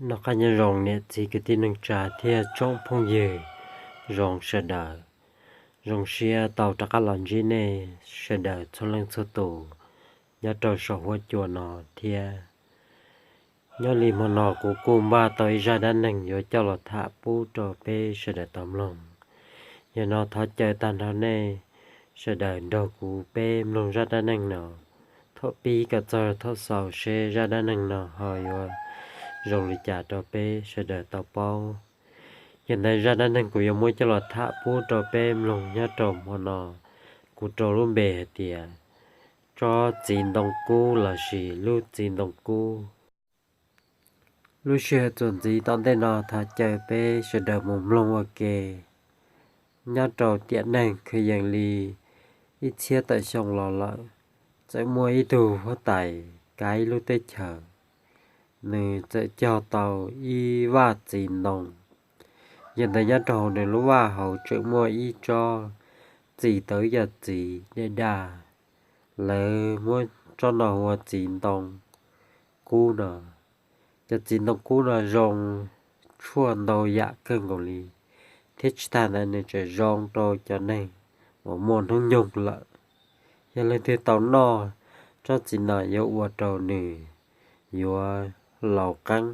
Noj qab nyob zoo niam txiv kwv tij neej tsa thiab tsoom phooj ywg zoo sawv daws. Zoo siab tau rov qab los ntsib nej sawv daws txhua leej txhua tus nyob rau saum huab cua no thiab. Nyob li hmo no kuv kuj npaj tau ib zaj dab neeg yuav coj los tham pub rau peb sawv daws tau mloog. Yog no thov caw tag nrho nej sawv daws nrog kuv peb mloog zaj dab neeg no thaum pib kom txog thaum xaus seb zaj dab neeg no ho yuav zoo li cas rau peb sawv daws tau paub. Yog ntawd zaj dab neeg kuv yuav muab coj los tham pub rau peb mloog nyob rau hmo no, kuv rau lub npe hais tias tsob txiv ntoo kub lossis lub txiv ntoo kub. Lub sij hawm txuas ntxiv tom ntej no thov caw peb sawv daws mus mloog ua ke. Nyob rau tiam neeg kwv yees li ib txhiab tawm xyoo los lawm, txawm muaj ib tug huab tais kav ib lub teb chaws, nws txawm cog tau ib vaj txiv ntoo. Yog ntawd nyob rau hauv nws lub vaj hauv tseem muaj ib tsob txiv tawv yog txiv dej daj, lawv muab tsob no hu ua txiv ntoo kub no. Cov txiv ntoo kub no zoo tshuaj ntau yam kawg nkaus li, thiab tsis tas ntawd nws tseem zoo rau cov neeg uas muaj hnub nyoog lawm. Yog leej twg tau noj tsob txiv no yuav ua rau nws yuav laus qeeb.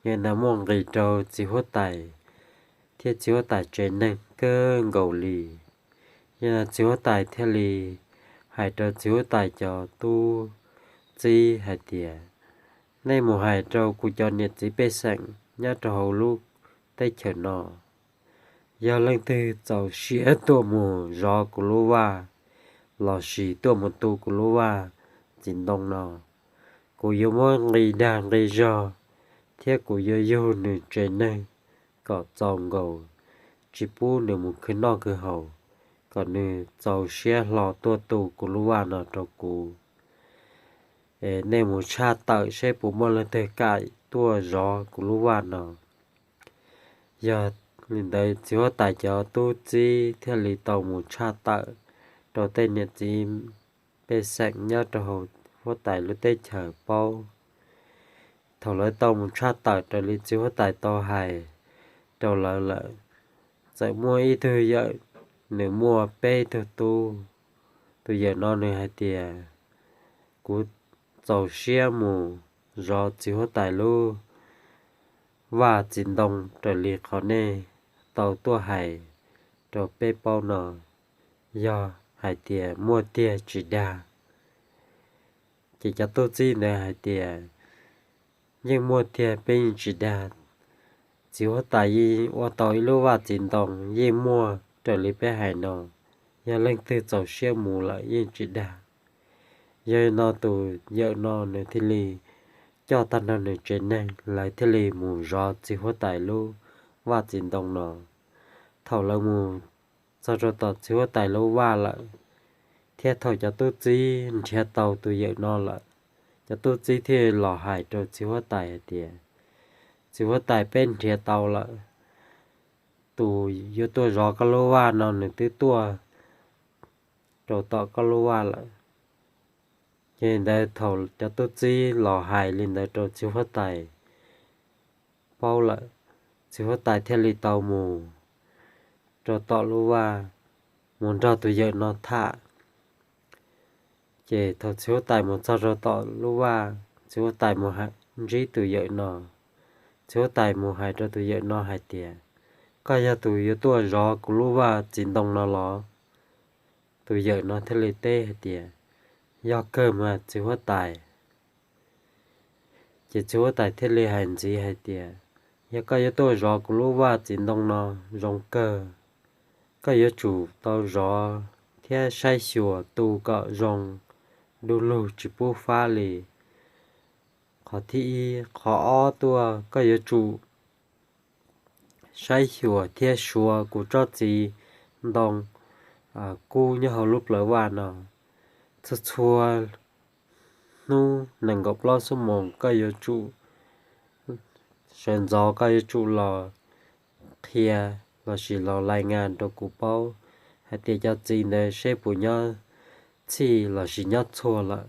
Yog ntawd muaj nqis rau txiv huab tais thiab txiv huab tais tsev neeg kawg nkaus li. Yog no txiv huab tais thiaj li hais rau txiv huab tais cov tub txib hais tias, nej mus hais rau kuv cov niam txiv pej xeem nyob rau hauv lub teb chaws no, yog leej twg txaus siab tuaj mus zov kuv lub vaj lossis tuaj mus tu kuv lub vaj txiv ntoo no, kuv yuav muab nqi dag nqi zog thiab kuv yuav yug nws tsev neeg kom txaus nkaus, tsis pub nws mus khwv noj khwv haus, kom nws txaus siab hlo tuaj tu kuv lub vaj no rau kuv. Nej mus tshaj tawm seb puas muaj leej twg kam tuaj zov kuv lub vaj no. Yog li ntawd txiv huab tais cov tub txib thiaj li tau mus tshaj tawm rau tej niam txiv pej xeem nyob rau hauv huab tais lub teb chaws paub. Thaum lawv tau mus tshaj tawm raws li txiv huab tais tau hais rau lawv lawm, txawm muaj ib tug yawm, nws muaj peb tug tub. Tus yawm no nws hais tias, kuv txaus siab mus zov txiv huab tais lub vaj txiv ntoo raws li qhov nej tau tuaj hais rau peb paub no. Yog hais tias muaj tiag tsis dag. Ces cov tub txib ntawd hais tias, yeej muaj tiag, peb yeej tsis dag. Txiv huab tais yeej ua tau ib lub vaj txiv ntoo, yeej muaj raws li peb hais no. Yog leej twg txaus siab mus lawm yeej tsis dag. Yog no tus yawm no nws thiaj li coj tag nrho nws tsev neeg, lawv thiaj li mus zov txiv huab tais lub vaj txiv ntoo no. Thaum lawv mus txog rau tom txiv huab tais lub vaj lawm, thiab thaum cov tub txib nrhiav tau tus yawm no lawm, cov tub txib thiaj los hais rau txiv huab tais hais tias, txiv huab tais, peb nrhiav tau lawm, tus yuav tuaj zov koj lub vaj no nws twb tuaj rau tom koj lub vaj lawm. Ces ntawd thaum cov tub txib los hais li ntawd rau txiv huab tais paub lawm, txiv huab tais thiaj li tau mus rau tom lub vaj, mus nrog tus yawm no tham. Ces thaum txiv huab tais mus txog rau tom lub vaj, txiv huab tais mus ntsib tus yawm no. Txiv huab tais mus hais rau tus yawm no hais tias, koj yog tus yuav tuaj zov kuv lub vaj txiv ntoo no los? Tus yawm no thiaj li teb hais tias, yog kawg mas txiv huab tais. Ces txiv huab tais thiaj li hais ntxiv hais tias, yog koj yuav tuaj zov kuv lub vaj txiv ntoo no, zoo kawg. Koj yuav tsum tau zov thiab saib xyuas tu kom zoo, du lug tsis pub fab li. Qhov thib ib, qhov ob tuaj koj yuav tsum saib xyuas thiab suav kuv tsob txiv ntoo kub nyob hauv lub plawv vaj no. Txhua txhua hnub nees nkaum plaub xuab moos koj yuav tsum, sawv ntxov koj yuav tsum los qhia lossis los lais ngas rau kuv paub hais tias cov txiv ntawd seb puas nyob txhij lossis nyob txhua lawm.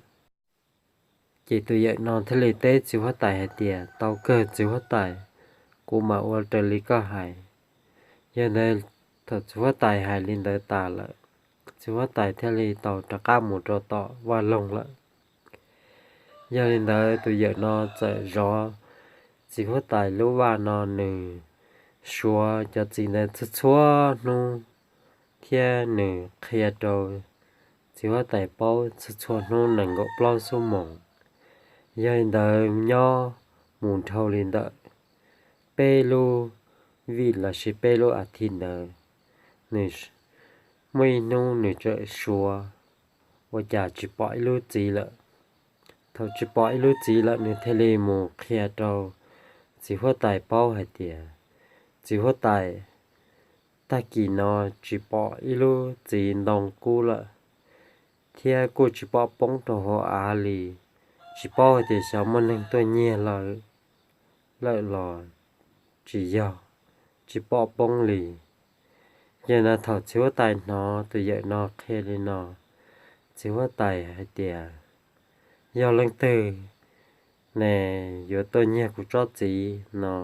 Ces tus yawm no thiaj li teb txiv huab tais hais tias, Tau kawg txiv huab tais, kuv mam ua raws li koj hais. Yog ntawd, thaum txiv huab tais hais li ntawd tas lawm, txiv huab tais thiaj li tau rov qab mus rau tom vaj loog lawm. Yog li ntawd, tus yawm no txawm zov txiv huab tais lub vaj no, nws suav cov txiv ntawd txhua txhua hnub, thiab nws qhia rau txiv huab tais paub txhua txhua hnub nees nkaum plaub xuab moos. Yog li ntawd, nyob mus dhau li ntawm peb lub vij lossis peb lub as thiv ntawd, nws muaj ib hnub nws txawm suav, ua cas tsis pom ib lub txiv lawm. Thaum tsis pom ib lub txiv lawm, nws thiaj li mus qhia rau txiv huab tais paub hais tias, Txiv huab tais, tag kis no tsis pom ib lub txiv ntoo kub lawm, thiab kuj tsis pom poob rau hauv av li, tsis paub hais tias xyov muaj neeg tuaj nyiag lawm los tsis yog, tsis pom poob li. Ces no thaum txiv huab tais hnov tus yawm no qhia li no, txiv huab tais hais tias, Yog leej twg ne yuav tuaj nyiag kuv tsob txiv no,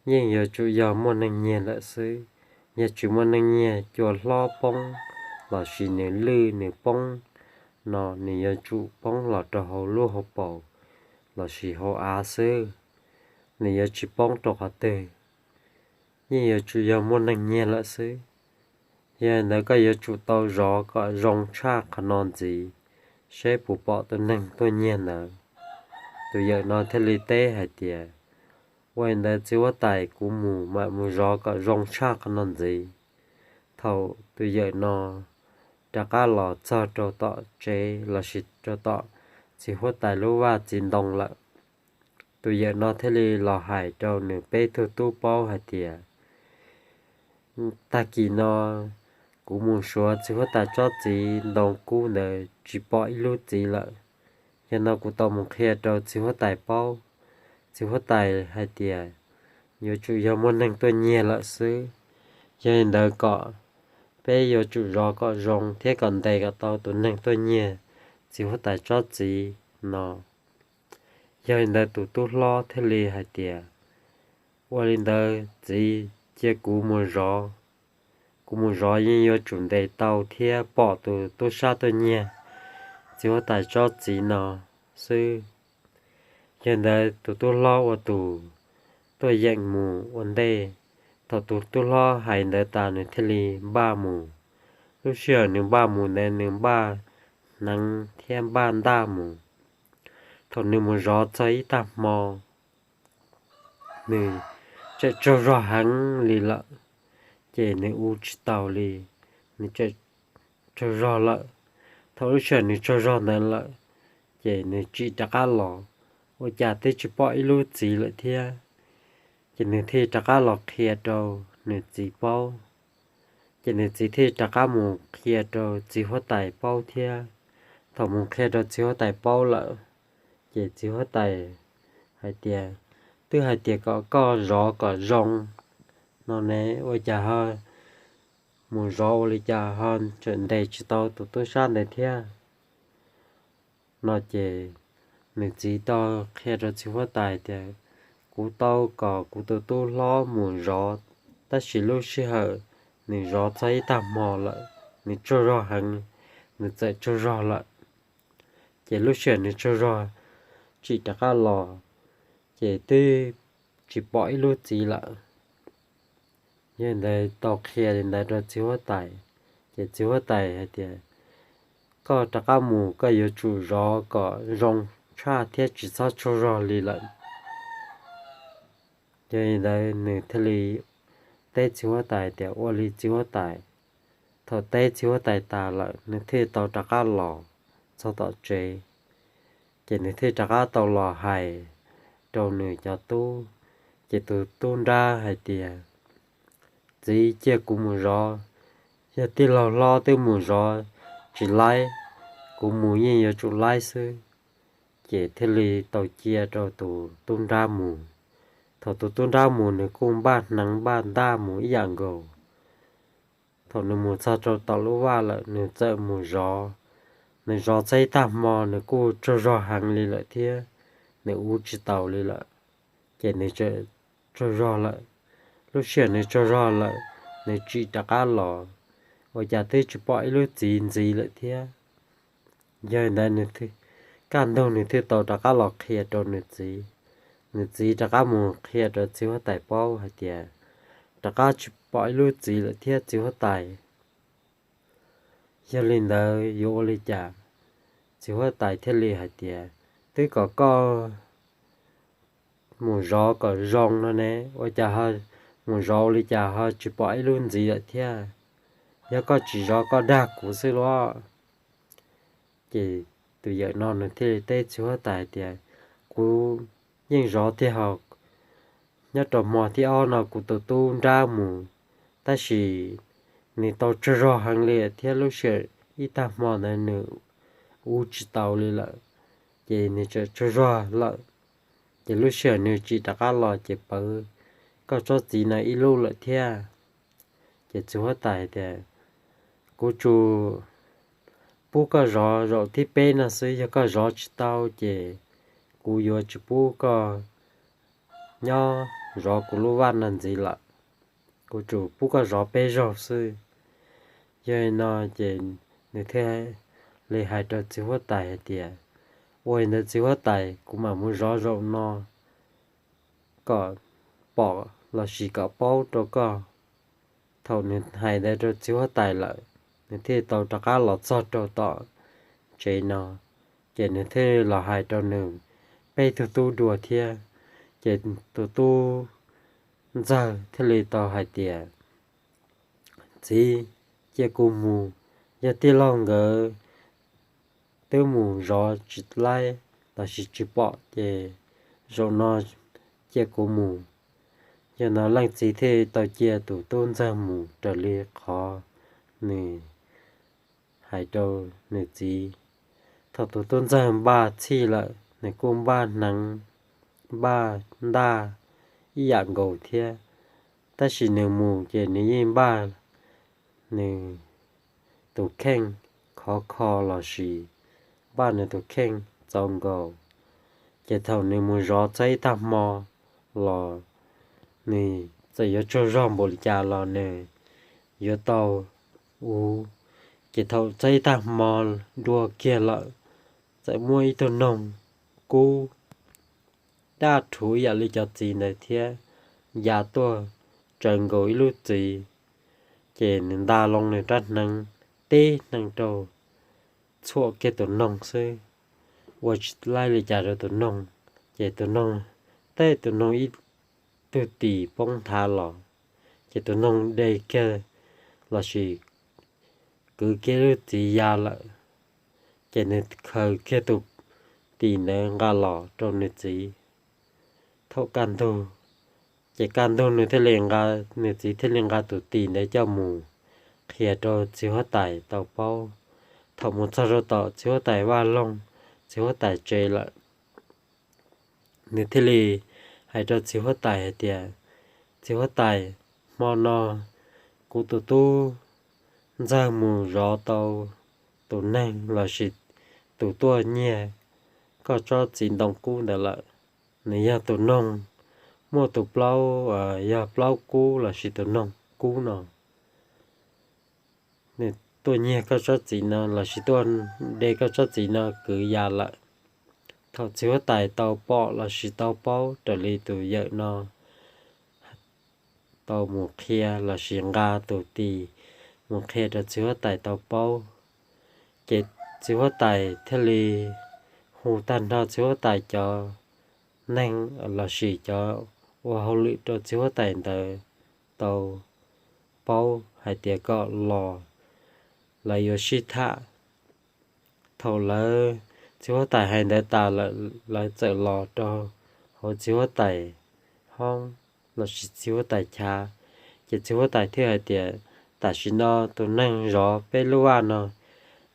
yeej yuav tsum yog muaj neeg nyiag lawm xwb. Yog tsis muaj neeg nyiag, cua hlob poob lossis nws lwj nws poob no, nws yuav tsum poob los rau hauv lub hauv paus lossis hauv av xwb, nws yuav tsis poob rau qhov twg. Yeej yuav tsum yog muaj neeg nyiag lawm xwb. Yog li ntawd koj yuav tsum tau zov kom zoo tshaj qhov no ntxiv, seb puas pom tus neeg tuaj nyiag ntawd. Tus yawm no thiaj li teb hais tias, Ua li ntawd txiv huab tais, kuv mus mam mus zov kom zoo tshaj qhov no ntxiv. Thaum tus yawm no rov qab los txog rau tom tsev lossis rau tom txiv huab tais lub vaj txiv ntoo lawm, tus yawm no thiaj li los hais rau nws peb tug tub paub hais tias, Tag kis no kuv mus suav txiv huab tais tsob txiv ntoo kub ntawd tsis pom ib lub txiv lawm. Yog no kuv tau mus qhia rau txiv huab tais paub. Txiv huab tais hais tias yuav tsum yog muaj neeg tuaj nyiag lawm xwb. Yog li ntawd kom peb yuav tsum zov kom zoo thiab kom ntes kom tau tus neeg tuaj nyiag txiv huab tais tsob txiv no. Yog li ntawd tus tub hlob thiaj li hais tias, Ua li ntawd txiv, cia kuv mus zov. Kuv mus zov yeej yuav tsum ntes tau thiab pom tus tub sab tuaj nyiag txiv huab tais tsob txiv no xwb. Yog li ntawd tus tub hlob ua tus tuaj yeem mus ua ntej. Thaum tus tub hlob hais ntawd tas nws thiaj li npaj mus. Lub sij hawm nws npaj mus ntawd nws npaj hneev thiab npaj ntaj mus. Thaum nws mus zov txog ib tag hmo, nws tseem tsaug zog heev li lawm, ces nws ua tsis taus li, nws tseem tsaug zog lawm. Thaum lub sij hawm nws tsaug zog ntawd lawm, ces nws tsim rov qab los, ua cas twb tsis pom ib lub txiv lawm thiab. Ces nws thiaj rov qab los qhia rau nws txiv paub. Ces nws txiv thiaj rov qab mus qhia rau txiv huab tais paub thiab. Thaum mus qhia rau txiv huab tais paub lawm, ces txiv huab tais hais tias, Twb hais tias kom koj zov kom zoo no ne, ua cas ho mus zov ua li cas ho tseem ntes tsis tau tus tub sab ntawd thiab? No ces nws txiv tau qhia rau txiv huab tais tias, Kuv tau kom kuv tus tub hlob mus zov, tab sis lub sij hawm nws zov txog ib tag hmo lawm, nws tsaug zog heev, nws txawm tsaug zog lawm. Ces lub sij hawm nws tsaug zog tsim rov qab los, ces twb tsis pom ib lub txiv lawm. Yog li ntawd tau qhia li ntawd rau txiv huab tais, ces txiv huab tais hais tias, Koj rov qab mus koj yuav tsum zov kom zoo tshaj thiab tsis txhob tsaug zog li lawm. Yog li ntawd nws thiaj li teb txiv huab tais tias, Ua li txiv huab tais. Thaum teb txiv huab tais tas lawm nws thiaj tau rov qab los txog tom tsev, ces nws thiaj rov qab tau los hais rau nws cov tub. Ces tus tub nrab hais tias, Txiv, cia kuv mus zov, yog tij laug hlob twb mus zov tsis laib, kuv mus yeej yuav tsum laib xwb. Ces thiaj li tau cia rau tus tub nrab mus. Thaum tus tub nrab mus nws kuj npaj hneev npaj ntaj mus ib yam nkaus. Thaum nws mus txog rau tom lub vaj lawm nws txawm mus zov, Nws zov txog ib tag hmo nws kuj tsaug zog heev li lawm thiab, nws ua tsis taus li lawm, ces nws tsaug zog lawm. Lub sij hawm nws tsaug zog lawm, nws tsim rov qab los, ua cas twb tsis pom ib lub txiv ntxiv lawm thiab. Yog li ntawd, kaj ntug nws thiaj tau rov qab los qhia rau nws txiv. Nws txiv rov qab mus qhia rau txiv huab tais paub hais tias, rov qab tsis pom ib lub txiv lawm thiab txiv huab tais. Yog li ntawd yuav ua li cas? Txiv huab tais thiaj li hais tias, twb kom koj mus zov kom zoo no ne, ua cas mus zov ua li cas ho tsis pom ib lub ntxiv lawm thiab? Yog koj tsis zov koj dag kuv xwb los? Ces tus yawm no nws thiaj li teb txiv huab tais hais tias, kuv yeej zov tiag hos, nyob rau hmo thib ob no kuv tus tub nrab mus, tab sis nws tau tsaug zog heev li thiab lub sij hawm ib tag hmo ntawd nws ua tsis taus li lawm, ces nws tsaug zog lawm. Ces lub sij hawm nws tsim rov qab los ces pawv koj tsob txiv no ib lub lawm thiab. Ces txiv huab tais tias, kuv tsuas pub koj zov zaum thib peb no xwb, yog koj zov tsis tau ces kuv yuav tsis pub koj nyob zov kuv lub vaj no ntxiv lawm. Kuv tsuas pub koj zov peb zaug xwb. Yog li no ces nws thiaj li hais rau txiv huab tais hais tias, ua li ntawd txiv huab tais, kuv mam mus zov zaum no kom pom lossis kom paub rau koj. Thaum nws hais ntawd rau txiv huab tais lawm, nws thiaj tau rov qab los txog rau tom tsev no, ces nws thiaj los hais rau nws peb tug tub dua thiab. Ces tus tub ntxawg thiaj li tau hais tias, txiv, cia kuv mus, yog tij laug nkawd twb mus zov tsis laib lossis tsis pom ces zaum no cia kuv mus. Yog no leej txiv thiaj tau cia tus tub ntxawg mus raws li qhov nws hais rau nws txiv. Thaum tus tub ntxawg npaj txhij lawm, nws kuj npaj hneev npaj ntaj ib yam nkaus thiab, tab sis nws mus ces nws yeej npaj nws tus kheej khov kho lossis npaj nws tus kheej txaus nkaus. Ces thaum nws mus zov txog ib tag hmo los, nws txawm yuav tsaug zog npaum li cas los nws yuav tau ua. Ces thaum txog ib tag hmo dua kiag lawm, txawm muaj ib tug noog kub daj rhuv ib yam li cov txiv ntawd thiab, ya tuaj tsaws nkaus ib lub txiv. Ces nws nta loo nws rab hneev, tib hneev rau, txhuam kiag tus noog xwb, ua tsis laib li cas rau tus noog. Ces tus noog, tej tus noog ib tug tis poob nthav los, ces tus noog de kiag lossis kwv kiag lub txiv ya lawm. Ces nws khaws kiag tus tis ntawd nqa los rau nws txiv. Thaum kaj ntug, ces kaj ntug nws thiaj li nqa, nws txiv thiaj li nqa tus tis ntawd coj mus qhia rau txiv huab tais tau paub. Thaum mus txog rau tom txiv huab tais vaj loog, txiv huab tais tsev lawm, nws thiaj li hais rau txiv huab tais hais tias, txiv huab tais, hmo no kuv tus tub ntxawg mus zov tau tus neeg lossis tus tuaj nyiag koj tsob txiv ntoo kub ntawd lawm. Nws yog tus noog muaj tus plaub, yog plaub kub lossis tus noog kub no. Nws tuaj nyiag koj tsob txiv no lossis tuaj de koj tsob txiv no kwv ya lawm. Thaum txiv huab tais tau pom lossis tau paub raws li tus yawm no tau mus qhia lossis nqa tus tis mus qhia rau txiv huab tais tau paub, ces txiv huab tais thiaj li hu tag nrho txiv huab tais cov neeg lossis cov ua hauj lwm rau txiv huab tais ntawd tau paub hais tias kom los, lawv yuav sib tham. Thaum lawv, txiv huab tais hais ntawd tas lawm, lawv txawm los rau hauv txiv huab tais hoob lossis txiv huab tais chav. Ces txiv huab tais thiaj hais tias, tam sim no tus neeg zov peb lub vaj no,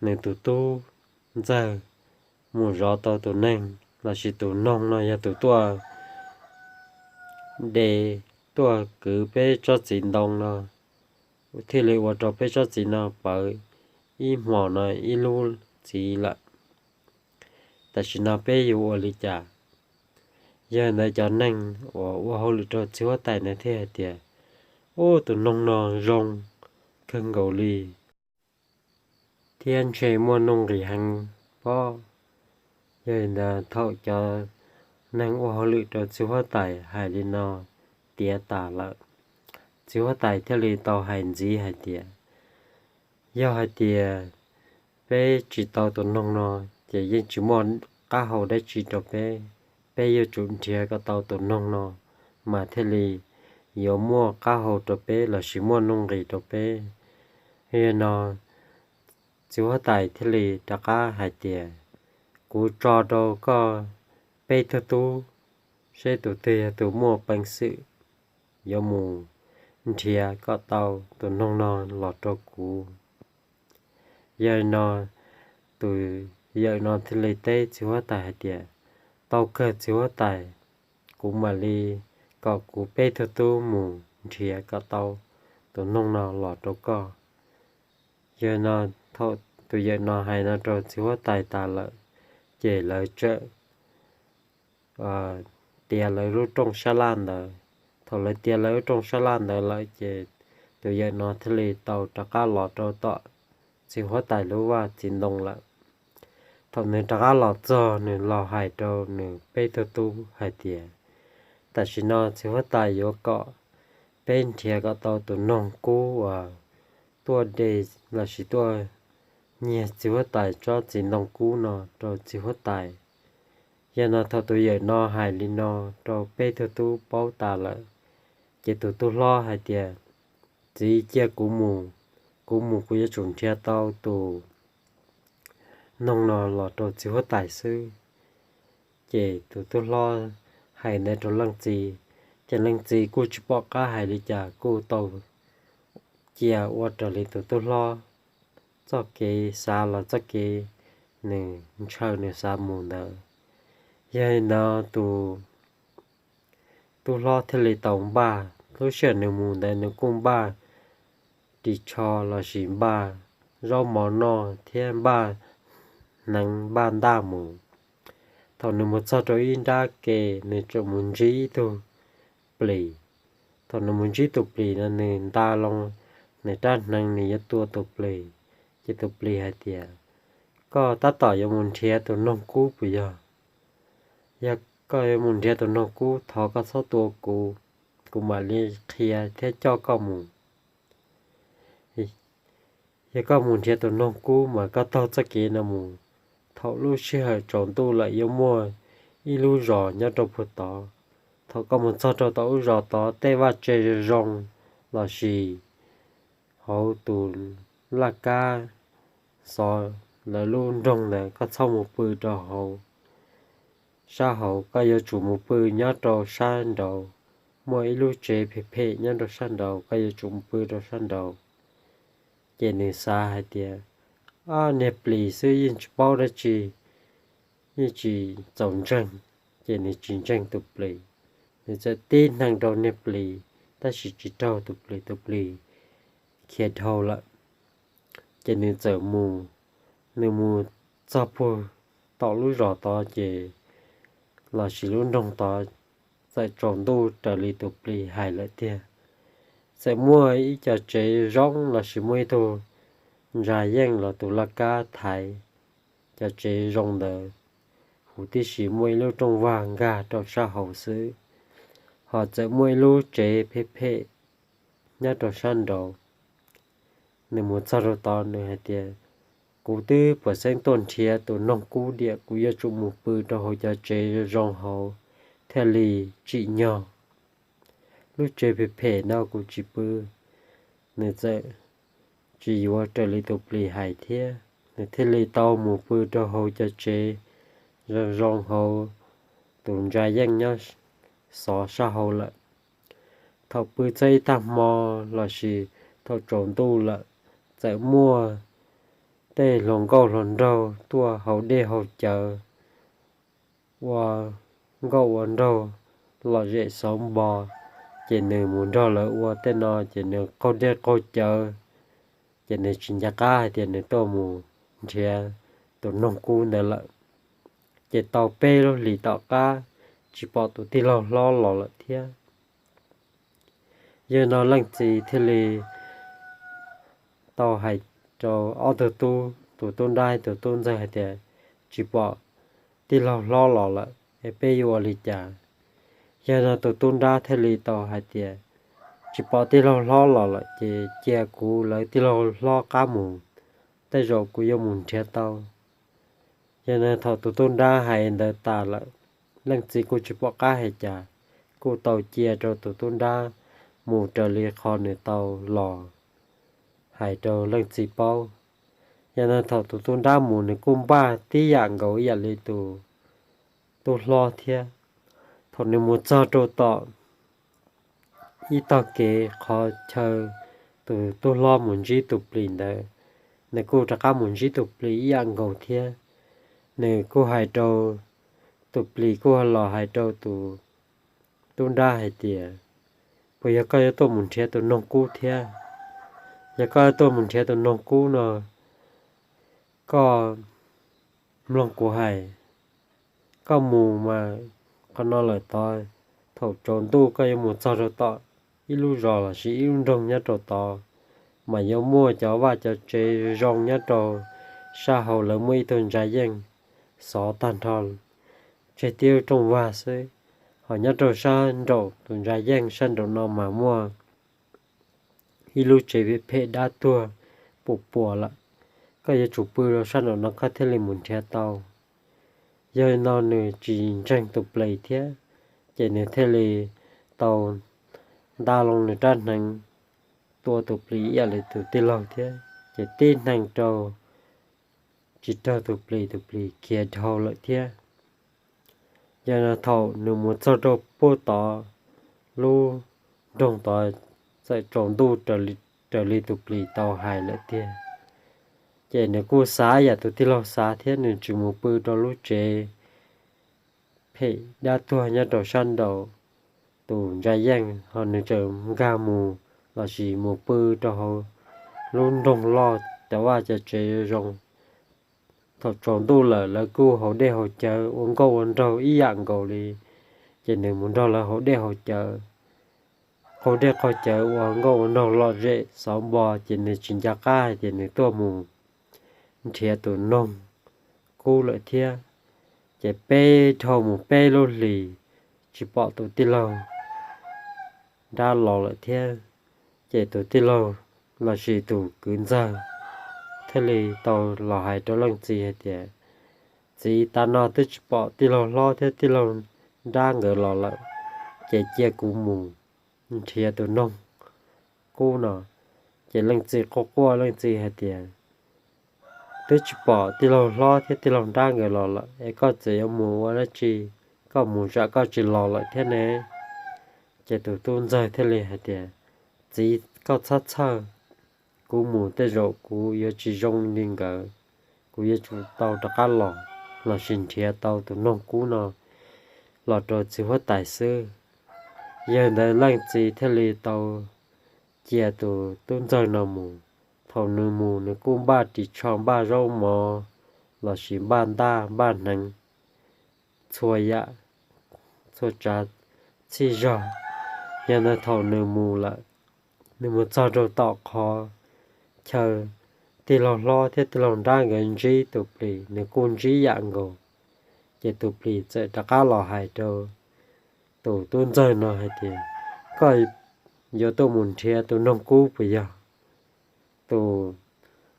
nws tus tub ntxawg mus zov tau tus neeg lossis tus noog no yog tus tuaj de, tuaj kwv peb tsob txiv ntoo no, thiaj li ua rau peb tsob txiv no pawv ib hmos no ib lub txiv lawm. Tam sim no peb yuav ua li cas? Yog li ntawd cov neeg uas ua hauj lwm rau txiv huab tais ntawd thiaj hais tias, Ub, tus noog no zoo kawg nkaus li thiab ntshe muaj nuj nqis heev pob. Yog li ntawd thaum cov neeg ua hauj lwm rau txiv huab tais hais li no tiav tas lawm, txiv huab tais thiaj li tau hais ntxiv hais tias, Yog hais tias peb tsis tau tus noog no, ces yeej tsis muaj qab hau dab tsi rau peb. Peb yuav tsum nrhiav kom tau tus noog no mas thiaj li yuav muaj qab hau rau peb lossis muaj nuj nqis rau peb. Yog no txiv huab tais thiaj li rov qab hais tias, Kuv tso rau koj peb tug tub, seb tus twg yog tus muaj peev xwm yuav mus nrhiav kom tau tus noog no los rau kuv. Yog li no tus yawm no thiaj li teb txiv huab tais hais tias, Tau kawg txiv huab tais, kuv mam li kom kuv peb tug tub mus nrhiav kom tau tus noog no los rau koj. Yog no thaum tus yawm no hais no rau txiv huab tais tas lawm, ces lawv txawm tiav lawv lub rooj sab laj ntawd. Thaum lawv tiav lawv lub rooj sab laj ntawd lawm ces tus yawm no thiaj li tau rov qab los rau tom txiv huab tais lub vaj txiv ntoo lawm. Thaum nws rov qab los txog nws los hais rau nws peb tug tub hais tias, Tam sim no txiv huab tais yuav kom peb nrhiav kom tau tus noog kub uas tuaj de lossis tuaj nyiag txiv huab tais tsob txiv ntoo kub no rau txiv huab tais. Yog no thaum tus yawm no hais li no rau peb tug tub paub tas lawm, ces tus tub hlob hais tias, Txiv, cia kuv mus, kuv mus kuv yuav tsum nrhiav tau tus noog no los rau txiv huab tais xwb. Ces tus tub hlob hais ntawd rau leej txiv, ces leej txiv kuj tsis pom qab hais li cas kuj tau cia ua raws li tus tub hlob txoj kev xav los txoj kev nws ntshaw nws xav mus ntawd. Yog li ntawd tus tub hlob thiaj li tau npaj, lub sij hawm nws mus ntawd nws kuj npaj ris tsho lossis npaj zaub mov noj thiab npaj hneev npaj ntaj mus. Thaum nws mus txog rau ib nrab ke, nws tseem mus ntsib ib tug plis. Thaum nws mus ntsib tus plis no nws nta loo nws rab hneev nws yuav tua tus plis, ces tus plis hais tias, Koj tab tom yuav mus nrhiav tus noog kub puas yog? Yog koj yuav mus nrhiav tus noog kub thov koj txhob tua kuv, kuv mam li qhia thiab coj koj mus. Yog koj mus nrhiav tus noog kub mas koj taug txoj kev no mus, thaum lub sij hawm tsaus ntuj lawm yuav muaj ib lub zos nyob rau puag tod. Thaum koj mus txog rau tom lub zos tod tej vaj tse zoo lossis hauv tus laj kab xov lawv lub nroog ntawd koj txhob mus pw rau hauv sab hauv, koj yuav tsum mus pw nyob rau sab nraud. Muaj ib lub tsev phem phem nyob rau sab nraud, koj yuav tsum mus pw rau sab nraud. Ces nws xav hais tias, Ab, niag plis xwb yeej tsis paub dab tsi, yeej tsis txaus ntseeg. Ces nws tsis ntseeg tus plis, nws txawm tib hneev rau niag plis, tab sis tsis raug tus plis, tus plis khiav dhau lawm. Ces nws txawm mus, nws mus txog puag tom lub zos tod ces lossis lub nroog tod txawm tsaus ntuj raws li tus plis hais lawm tiag. Txawm muaj ib co tsev zoo lossis muaj ib tug ntsa yeej los tus laj kab thaiv cov tsev zoo ntawd huv tib si, muaj ib lub rooj vag nkag rau sab hauv xwb, ho txawm muaj ib lub tsev phem phem nyob rau sab nraud. Nws mus txog rau tod nws hais tias, Kuv twb puas xeeb tuaj nrhiav tus noog kub diam, kuv yuav tsum mus pw rau hauv cov tsev zoo hauv thiaj li tsim nyog. Lub tsev phem phem no kuv tsis pw. Nws txawm tsis yuav raws li tus plis hais thiab, nws thiaj li tau mus pw rau hauv cov tsev zoo zoo hauv tus ntsa yeej nyob xov sab hauv lawm. Thaum pw txog ib tag hmo lossis thaum tsaus ntuj lawm, txawm muaj tej hluas nkauj hluas nraug tuaj haus dej haus cawv, ua nkauj ua nraug lom zem xauv npo, ces nws mus nrog lawv ua tej no ces nws qaug dej qaug cawv, ces nws tsis nco qab hais tias nws tuaj mus nrhiav tus noog kub ntawd lawm. Ces tau peb lub hlis tom qab tsis pom tus tij laug hlob los lawm thiab. Yog no leej txiv thiaj li tau hais rau ob tug tub, tus tub nrab tus tub ntxawg hais tias, tsis pom tij laug hlob los lawm es peb yuav ua li cas? Yog no tus tub nrab thiaj li tau hais tias, tsis pom tij laug hlob los lawm ces cia kuv lawv tij laug hlob qab mus, tej zaum kuv yuav mus nrhiav tau. Yog no thaum tus tub nrab hais ntawd tas lawm, leej txiv kuj tsis pom qab hais cas, kuj tau cia rau tus tub nrab mus raws li qhov nws tau los hais rau leej txiv paub. Yog no thaum tus tub nrab mus nws kuj npaj tib yam nkaus ib yam li tus tub hlob thiab. Thaum nws mus txog rau tom ib tog kev qhov chaw tus tub hlob mus ntsib tus plis ntawd, nws kuj rov qab mus ntsib tus plis ib yam nkaus thiab. Nws kuj hais rau, tus plis kuj los hais rau tus tub nrab hais tias, puas yog koj yuav tuaj mus nrhiav tus noog kub thiab? Yog koj tuaj mus nrhiav tus noog kub no, koj mloog kuv hais, koj mus mas qhov no lawm tod, thaum tsaus ntuj koj yuav mus txog rau tom ib lub zos lossis ib lub nroog nyob rau tod, mas yuav muaj cov vaj cov tsev zoo nyob rau sab hauv, lawv muaj ib tug ntsa yeej xov tag nrho tseg tib lub rooj vag xwb. Ho nyob rau sab nraum tus ntsa yeej sab nraum no mas muaj ib lub tsev phem dab tuag puas puas lawm. Koj yuav tsum pw rau sab nraum no koj thiaj li mus nrhiav tau. Yog no nws tsis ntseeg tus plis thiab, ces nws thiaj li tau nta loo nws rab hneev tua tus plis ib yam li tus tij laug thiab, ces tib hneev rau tsis raug tus plis, tus plis khiav dhau lawm thiab. Yog no thaum nws mus txog rau puag tod lub nroog tod, txawm tsaus ntuj raws li tus plis tau hais lawm tiag. Ces nws kuj xav yam tus tij laug xav thiab, nws tsis mus pw rau lub tsev phem dab tuag nyob rau sab nraum tus ntsa yeej, ho nws tseem nkag mus lossis mus pw rau hauv lub nroog loj cov vaj cov tsev zoo. Thaum tsaus ntuj lawm lawv kuj haus dej haus cawv ua nkauj ua nraug ib yam nkaus li, ces nws mus nrog lawv haus dej haus cawv, qaug dej qaug cawv ua nkauj ua nraug lom zem xov npo, ces nws tsis nco qab hais tias nws tuaj mus nrhiav tus noog kub lawm thiab. Ces peb dhau mus peb lub hlis tsis pom tus tij laug nrab los lawm thiab. Ces tus tij laug lossis tus kwv ntxawg thiaj li tau los hais rau leej txiv hais tias, txiv, tav no twb tsis pom tij laug hlob thiab tij laug nrab nkawd los lawm, ces cia kuv mus nrhiav tus noog kub no. Ces leej txiv quaj quaj, leej txiv hais tias, twb tsis pom tij laug hlob thiab tij laug nrab nkawd los lawm es koj txawm yuav mus ua dab tsi? Koj mus tsam koj tsis los lawm thiab ne. Ces tus tub ntxawg thiaj li hais tias, txiv, koj txhob txhawj, kuv mus tej zaum kuv yuav tsis zoo li nkawd, kuv yuav tsum tau rov qab los, lossis nrhiav tau tus noog kub no los rau txiv huab tais xwb. Yog ntawd leej txiv thiaj li tau cia tus tub ntxawg no mus. Thaum nws mus nws kuj npaj ris tsho, npaj zaub mov, lossis npaj ntaj npaj hneev, txhua yam, txhua tsav txhij zog. Yog ntawd thaum nws mus lawm, nws mus txog rau tom qhov chaw tij laug hlob thiab tij laug nrab nkawd ntsib tus plis, nws kuj ntsib yam nkaus. Ces tus plis txawm rov qab los hais rau tus tub ntxawg no hais tias, koj yuav tuaj mus nrhiav tus noog kub puas yog? Tus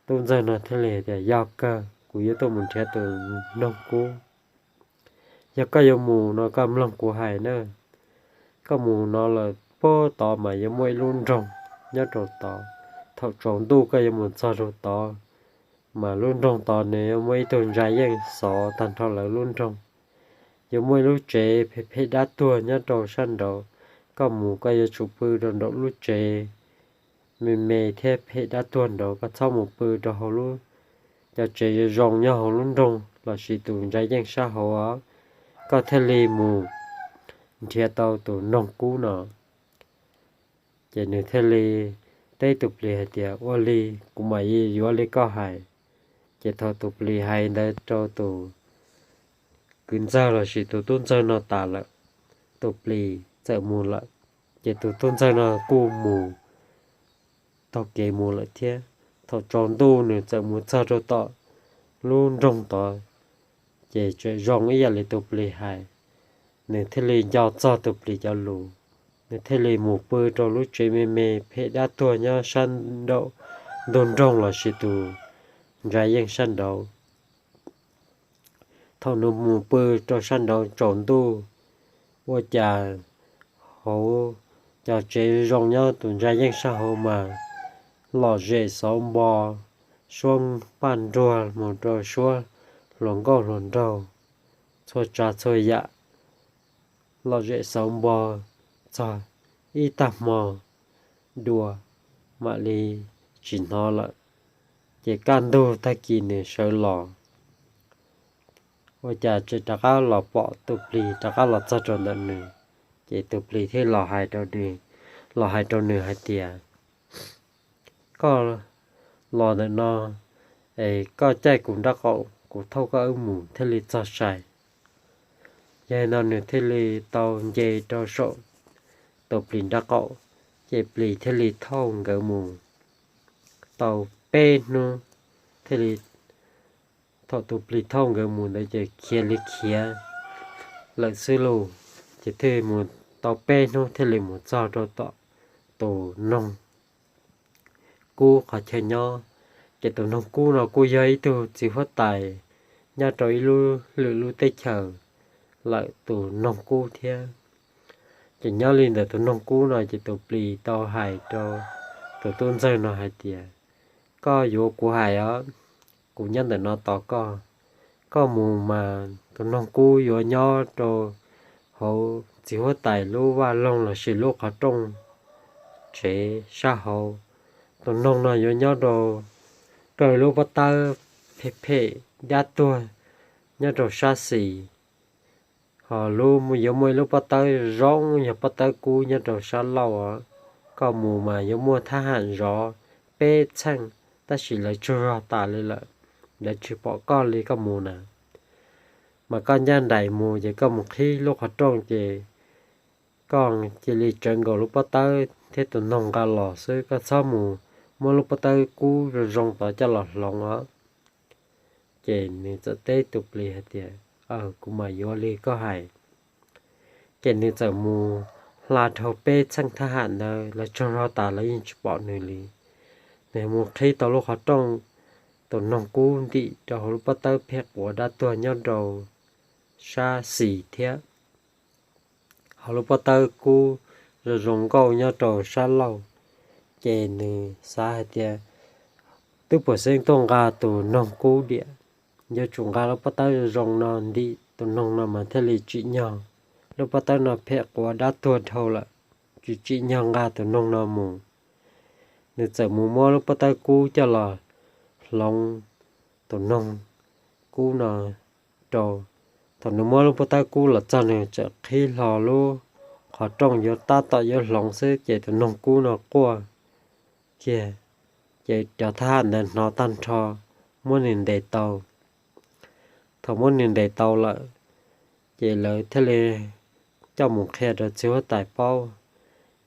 tub ntxawg no thiaj li tias, yog kawg, kuv yuav tuaj mus nrhiav tus noog kub. Yog koj yuav mus no koj mloog kuv hais na. Koj mus no lawm puag tod mas yuav muaj ib lub nroog nyob rau tod. Thaum tsaus ntuj koj yuav mus txog rau tod, mas lub nroog tod nws yuav muaj ib tug ntsa yeej xov tag nrho lawv lub nroog. Yuav muaj ib lub tsev phem phem dab tuag nyob rau sab nraud. Koj mus koj yuav tsum pw rau nraum lub tsev me me thiab phem dab tuag nraud, koj txhob mus pw rau hauv lub, cov tsev zoo zoo nyob hauv lub nroog lossis tus ntsa yeej sab hauv os. Koj thiaj li mus nrhiav tau tus noog kub no. Ces nws thiaj li teb tus plis hais tias, ua li, kuv mam li yuav li koj hais. Ces thaum tus plis hais ntawd rau tus kwv ntxawg lossis tus tub ntxawg no tas lawm, tus plis txawm mus lawm. Ces tus tub ntxawg no kuj mus taug kev mus lawm thiab. Thaum tsaus ntuj nws txawm mus txog rau tom lub nroog tod, ces tseem zoo ib yam li tus plis hais, nws thiaj li nco txog tus plis cov lus, nws thiaj li mus pw rau lub tsev me me phem dab tuag nyob sab nraum ntug nroog lossis tus ntsa yeej sab nraud. Thaum nws mus pw rau sab nraud tsaus ntuj, ua cas hauv cov tsev zoo nyob tus ntsa yeej sab hauv mas lom zem xauv npo, suab paj nruag mus rau suab hluas nkauj hluas nraug, txhua tsav txhua yam lom zem xauv npo txog ib tag hmo dua mam li tsis hnov lawm. Ces kaj ntug tag kis nws sawv los, ua cas tseem rov qab los pom tus plis rov qab los txog rau ntawm nws. Ces tus plis thiaj los hais rau nws, los hais rau nws hais tias, koj los ntawm no es koj caij kuv nraub qaum, kuv thauj koj wb mus thiaj li txog sai. Yog li no nws thiaj li tau nce rau saum tus plis nraub qaum, ces plis thiaj li thauj nkawd mus tau peb hnub, thiaj li, thaum tus plis thauj nkawd mus ntawd ces khiav li khiav lawm xwb lauj. Ces thiaj mus tau peb hnub thiaj li mus txog rau tom tus noog kub qhov chaw nyob. Ces tus noog kub no kuj yog ib tug txiv huab tais nyob rau ib lub lwm lub teb chaws lawm tus noog kub thiab. Ces nyob li ntawm tus noog kub no ces tus plis tau hais rau tus tub ntxawg no hais tias, koj yuav kuv hais os, kuv nyob ntawm no tos koj. Koj mus mas tus noog kub yuav nyob rau hauv txiv huab tais lub vaj loog lossis lub qhov rooj tsev sab hauv. Tus noog no yuav nyob rau, rau lub pob tawb phem phem dab tuag nyob rau sab xis. Ho lub, yuav muaj ib lub pob tawb zoo yog pob tawb kub nyob rau sab laug os. Koj mus mas yuav muaj thab ham zov peb txheej, tab sis lawv tsaug zog tas li lawm, lawv tsis pom koj li koj mus na. Mas koj ncaj nraim mus ces koj mus qhib lub qhov rooj ces koj cia li tsawv nkaus lub pob tawb thiab tus noog nqa los xwb, koj txhob mus muab lub pob tawb kub zoo zoo tod coj los hloov os. Ces nws txawm teb tus plis hais tias, aw, kuv mam yuav li koj hais. Ces nws txawm mus hla dhau peb txheej thab ham ntawd, lawv tsaug zog tas lawv yeej tsis pom nws li. Nws mus qhib tau lub qhov rooj, tus noog kub ntim rau hauv lub pob tawb phem quav dab tuag nyob rau sab xis thiab. Ho lub pob tawb kub zoo zoo nkauj nyob rau sab laug. Ces nws xav hais tias, twb puas xeeb tuaj nqa tus noog kub diam, yuav tsum nqa lub pob tawb zoo zoo no ntim tus noog no mas thiaj li tsim nyog. Lub pob tawb no phem quav dab tuag dhau lawm, tsis tsim nyog nqa tus noog no mus. Nws txawm mus muab lub pob tawb kub coj los hloov tus noog kub no rau. Thaum nws muab lub pob tawb kub los txog nws txawm qhib hlo lub qhov rooj yuav tab tom yuav hloov xwb ces tus noog kub no quaj kiag. Ces cov thab ham ntawd hnov tag nrho, muab nws ntes tau. Thaum muab nws ntes tau lawm, ces lawv thiaj li coj mus qhia rau txiv huab tais paub.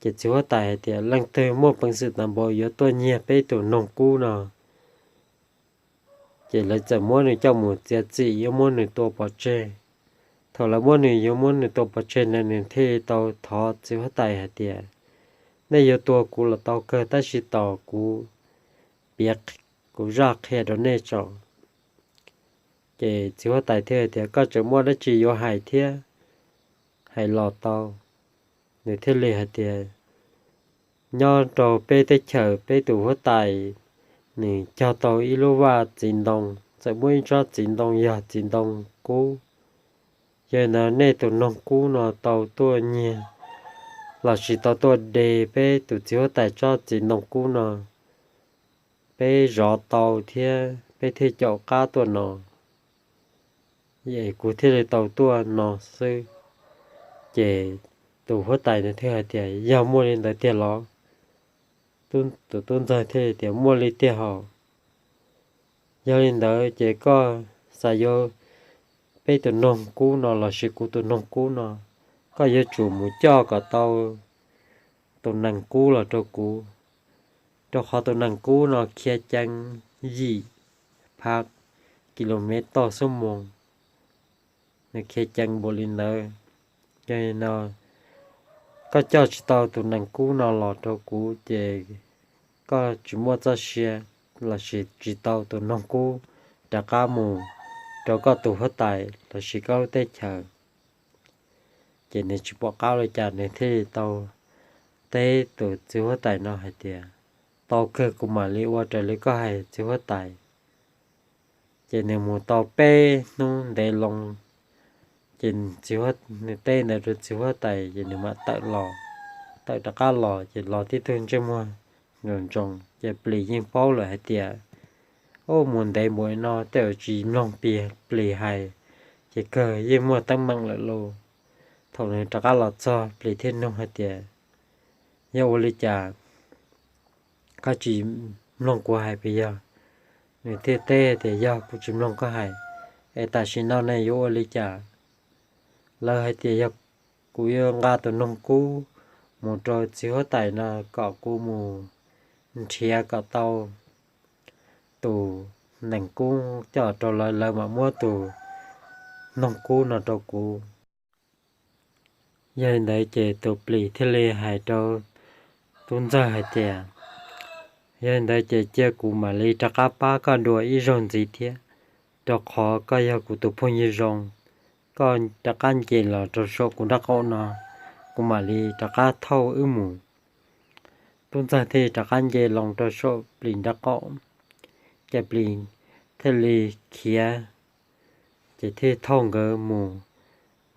Ces txiv huab tais hais tias leej twg muaj peev xwm tau npaum yuav tuaj nyiag peb tus noog kub no, ces lawv txawm muab nws coj mus txiav txim yuav muab nws tua pov tseg. Thaum lawv muab nws yuav muab nws tua pov tseg ntawd nws thiaj tau thov txiv huab tais hais tias, nej yuav tua kuv los tau kawg tab sis tos kuv piav kuv zaj qhia rau nej tso. Ces txiv huab tais thiaj tias, koj tseem muaj dab tsi yuav hais thiab? Hais los tau. Nws thiaj li hais tias, nyob rau peb teb chaws peb tus huab tais nws cog tau ib lub vaj txiv ntoo, txawm muaj ib tsob txiv ntoo yog txiv ntoo kub. Yog li ntawd nej tus noog kub no tau tuaj nyiag lossis tau tuaj de peb tus txiv huab tais tsob txiv ntoo kub no, peb zov tau thiab peb thiaj caum qab tuaj no, es kuv thiaj li tau tuaj no xwb. Ces tus huab tais ntawd thiaj hais tias, yog muaj li ntawd tiag los? Tus tub ntxawg thiaj tias, muaj li tiag hos. Yog li ntawd ces koj xav yuav peb tus noog kub no lossis kuv tus noog kub no, koj yuav tsum mus coj kom tau tus nees kub los rau kuv, rau qhov tus nees kub no khiav ceev yim phav kilomev toj xuab moos, nws khiav ceev npaum li ntawd. Yog li no, koj coj tsis tau tus nees kub no los rau kuv ces koj tsis muaj txoj sia lossis tsis tau tus noog kub rov qab mus rau koj tus huab tais lossis koj lub teb chaws. Ces nws tsis pom qab li cas nws thiaj li tau teb tus txiv huab tais no hais tias, tau kawg, kuv mam li ua raws li koj hais txiv huab tais. Ces nws mus tau peb hnub ntev loo, ces nws teb ntawd rau txiv huab tais ces nws mam tawm los, tawm rov qab los ces los tib tug ntsej muag ntsoov ntsoov ces plis yeej paub lawm hais tias, ub, mus ntev npaum li no tej zaum tsis mloog plis hais, ces kawg yeej muaj teeb meem lawm lauj. Thaum nws rov qab los txog plis thiaj nug hais tias, yog ua li cas koj tsis mloog kuv hais puas yog? Nws thiaj teb tias, yog kuv tsis mloog koj hais, es tam sim no ne yuav ua li cas? Lawv hais tias yog kuv yuav nqa tus noog kub mus rau txiv huab tais no kom kuv mus nrhiav kom tau tus nees kub coj rau lawv, lawv mam muab tus noog kub no rau kuv. Yog li ntawd ces tus plis thiaj li hais rau tub ntxawg hais tias, yog li ntawd ces cia kuv mam li rov qab pab koj dua ib zaug ntxiv thiab, rau qhov koj yog kuv tus phooj ywg zoo, koj rov qab nce los rau saum kuv nraub qaum no, kuv mam li rov qab thauj wb mus. Tub ntxawg thiaj rov qab nce loo rau saum plis nraub qaum, ces plis thiaj li khiav, ces thiaj thauj nkawd mus,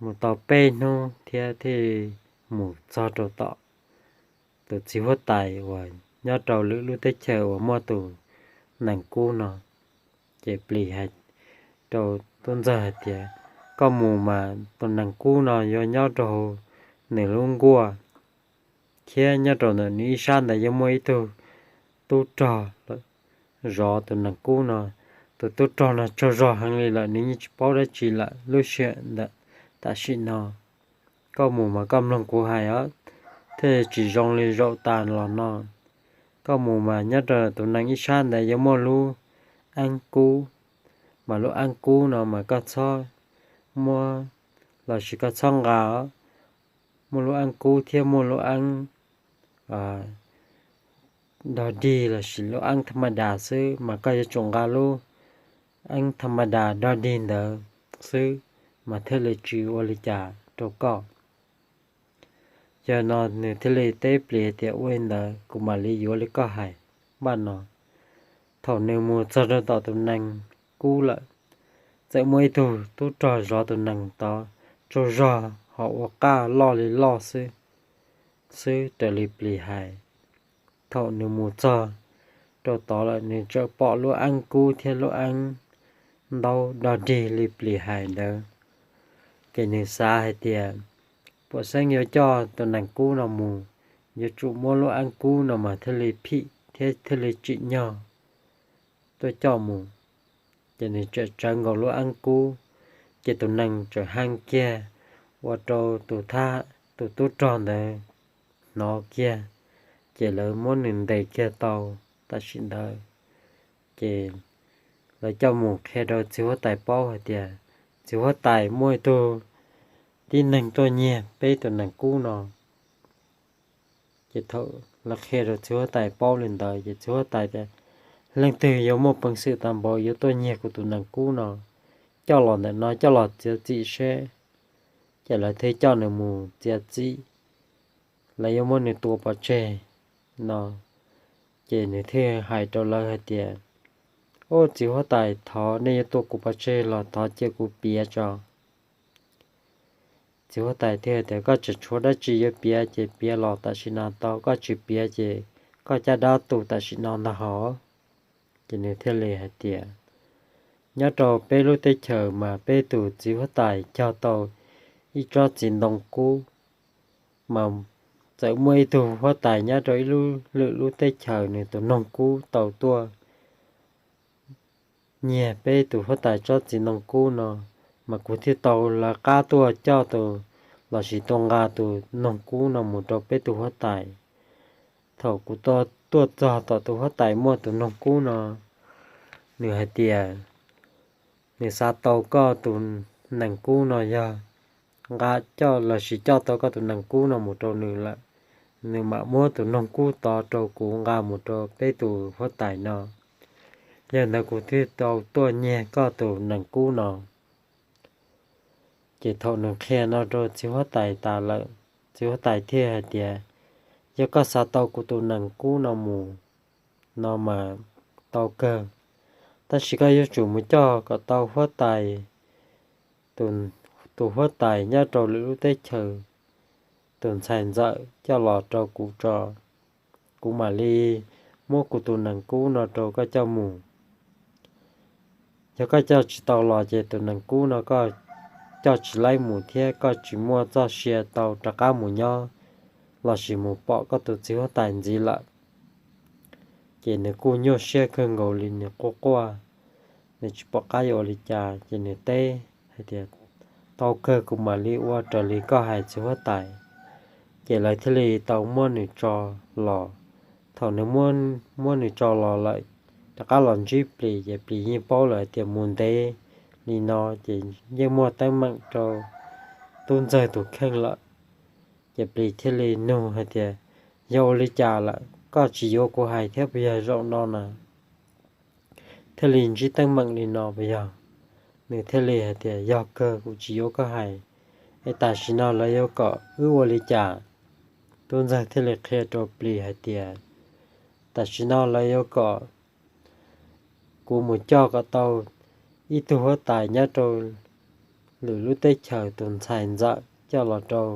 mus tau peb hnub thiab thiaj mus txog rau tom tus txiv huab tais uas nyob rau lwm lub teb chaws uas muaj tus nees kub no. Ces plis hais rau tub ntxawg hais tias, koj mus mas tus nees kub no yuav nyob rau nws lub nkuaj, thiab nyob rau ntawm nws ib sab ntawd yuav muaj ib tug tub rog zov tus nees kub no. Tus tub rog no tsaug zog heev li lawm, nws yeej tsis paub dab tsi lawm lub sij hawm ntawm tam sim no. Koj mus mas koj mloog kuv hais os, thiaj tsis zoo li zaum tas los no. Koj mus mas nyob rau tus nees ib sab ntawd yuav muaj lub eeb kub, mas lub eeb kub no mas koj txhob muab, lossis koj txhob nqa os. Muaj lub eeb kub thiab muaj lub eeb dog dig lossis lub eeb thaj ma das xwb, mas koj yuav tsum nqa lub eeb thaj ma das dog dig ntawd xwb, mas thiaj li tsis ua li cas rau koj. Yog no nws thiaj li teb plis tias, ua li ntawd kuv mam li yuav li koj hais. Npaj no, thaum nws mus txog rau tom tus nees kub lawm, txawm muaj ib tug tub rog zov tus nees tod tsaug zog ho ua qaj loj li loj xwb, xwb raws li plis hais. Thaum nws mus txog rau tod lawm nws txawm pom lub eeb kub thiab lub eeb ntaub dog dig li plis hais ntawd. Ces nws xav hais tias, puas xeeb yuav coj tus nees kub no mus, yuav tsum muab lub eeb kub no mas thiaj li phim thiab thiaj li tsim nyog tuaj coj mus. Ces nws txawm tsawv nkaus lub eeb kub, ces tus nees txawm hee kiag ua rau tus thab, tus tub rog ntawd hnov kiag, ces lawv muab nws ntes kiag tau tam sim ntawd. Ces lawv coj mus qhia rau txiv huab tais paub hais tias, txiv huab tais, muaj ib tug tib neeg tuaj nyiag peb tus nees kub no. Ces thaum lawv qhia rau txiv huab tais paub li ntawd ces txiv huab tais tias, leej twg yuav muaj peev xwm tau npaum yuav tuaj nyiag kuv tus nees kub no, coj los ntawm no coj los txiav txim seb. Ces lawv thiaj coj nws mus txiav txim, lawv yuav muab nws tua pov tseg no. Ces nws thiaj hais rau lawv hais tias, ub, txiv huab tais, thov nej yuav tua kuv pov tseg los thov cia kuv piav tso. Txiv huab tais thiaj tias, koj tseem tshuav dab tsi yuav piav ces piav los tam sim no tau, koj tsis piav ces koj caj dab tu tam sim no ntag hos. Ces nws thiaj li hais tias, nyob rau peb lub teb chaws mas peb tus txiv huab tais cog tau ib tsob txiv ntoo kub, mas txawm muaj ib tug huab tais nyob rau ib lub lwm lub teb chaws nws tus noog kub tau tuaj nyiag peb tus huab tais tsob txiv noog kub no, mas kuv thiaj tau lawv qab tuaj coj tus, lossis tuaj nqa tus noog kub no mus rau peb tus huab tais. Thaum kuv tuaj txog tom tus huab tais muaj tus noog kub no, nws hais tias nws xav tau koj tus nees kub no yog nqa coj lossis coj tau koj tus nees kub no mus rau nws lawm, nws mam muab tus noog kub tod rau kuv nqa mus rau peb tus huab tais no. Yog ntawd kuv thiaj tau tuaj nyiag koj tus nees kub no. Ces thaum nws qhia no rau txiv huab tais tas lawm, txiv huab tais thiaj hais tias, yog koj xav tau kuv tus nees kub no mus no mas tau kawg, tab sis koj yuav tsum mus coj kom tau huab tais, tus huab tais nyob rau lwm lub teb chaws, tus ntxhais ntxawm coj los rau kuv tso, kuv mam li muab kuv tus nees kub no rau koj coj mus. Yog koj coj tsis tau los ces tus nees kub no koj coj tsis laib mus thiab koj tsis muaj txoj sia tau rov qab mus nyob lossis mus pom koj tus txiv huab tais ntxiv lawm. Ces nws kuj nyuaj siab kawg nkaus li, nws quaj quaj, nws tsis pom qab yuav ua li cas ces nws teb hais tias, tau kawg, kuv mam li ua raws li koj hais txiv huab tais. Ces lawv thiaj li tau muab nws tso los. Thaum nws muab nws tso los lawm, rov qab los ntsib plis ces plis yeej paub lawm hais tias mus ntev li no ces yeej muaj teeb meem rau tub ntxawg tus kheej lawm. Ces plis thiaj li nug hais tias, yog ua li cas lawm, koj tsis yuav kuv hais thiab puas yog zaum no na thiaj li ntsib teeb meem li no puas yog? Nws thiaj li hais tias, yog kawg, kuv tsis yuav koj hais, es tam sim no lawv yuav kom wb ua li cas? Tub ntxawg thiaj li qhia rau plis hais tias, tam sim no lawv yuav kom kuv mus coj kom tau ib tug huab tais nyob rau lwm lub teb chaws, tus ntxhais ntxawm coj los rau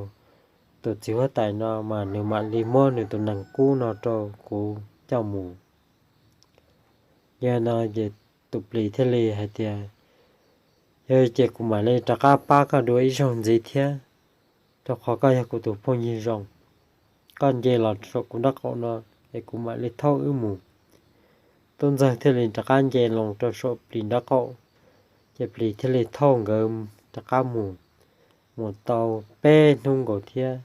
tus txiv huab tais no mas nws mam li muab nws tus nees kub no rau kuv coj mus. Yog no ces tus plis thiaj li hais tias, yog ces kuv mam li rov qab pab koj dua ib zaug ntxiv thiab, rau qhov koj yog kuv tus phooj ywg zoo. Koj nce los saum kuv nraub qaum no es kuv mam li thauj wb mus. Tub ntxawg thiaj li rov qab nce los rau saum plis nraub qaum, ces plis thiaj li thauj nkawd rov qab mus. Mus tau peb hnub nkaus thiab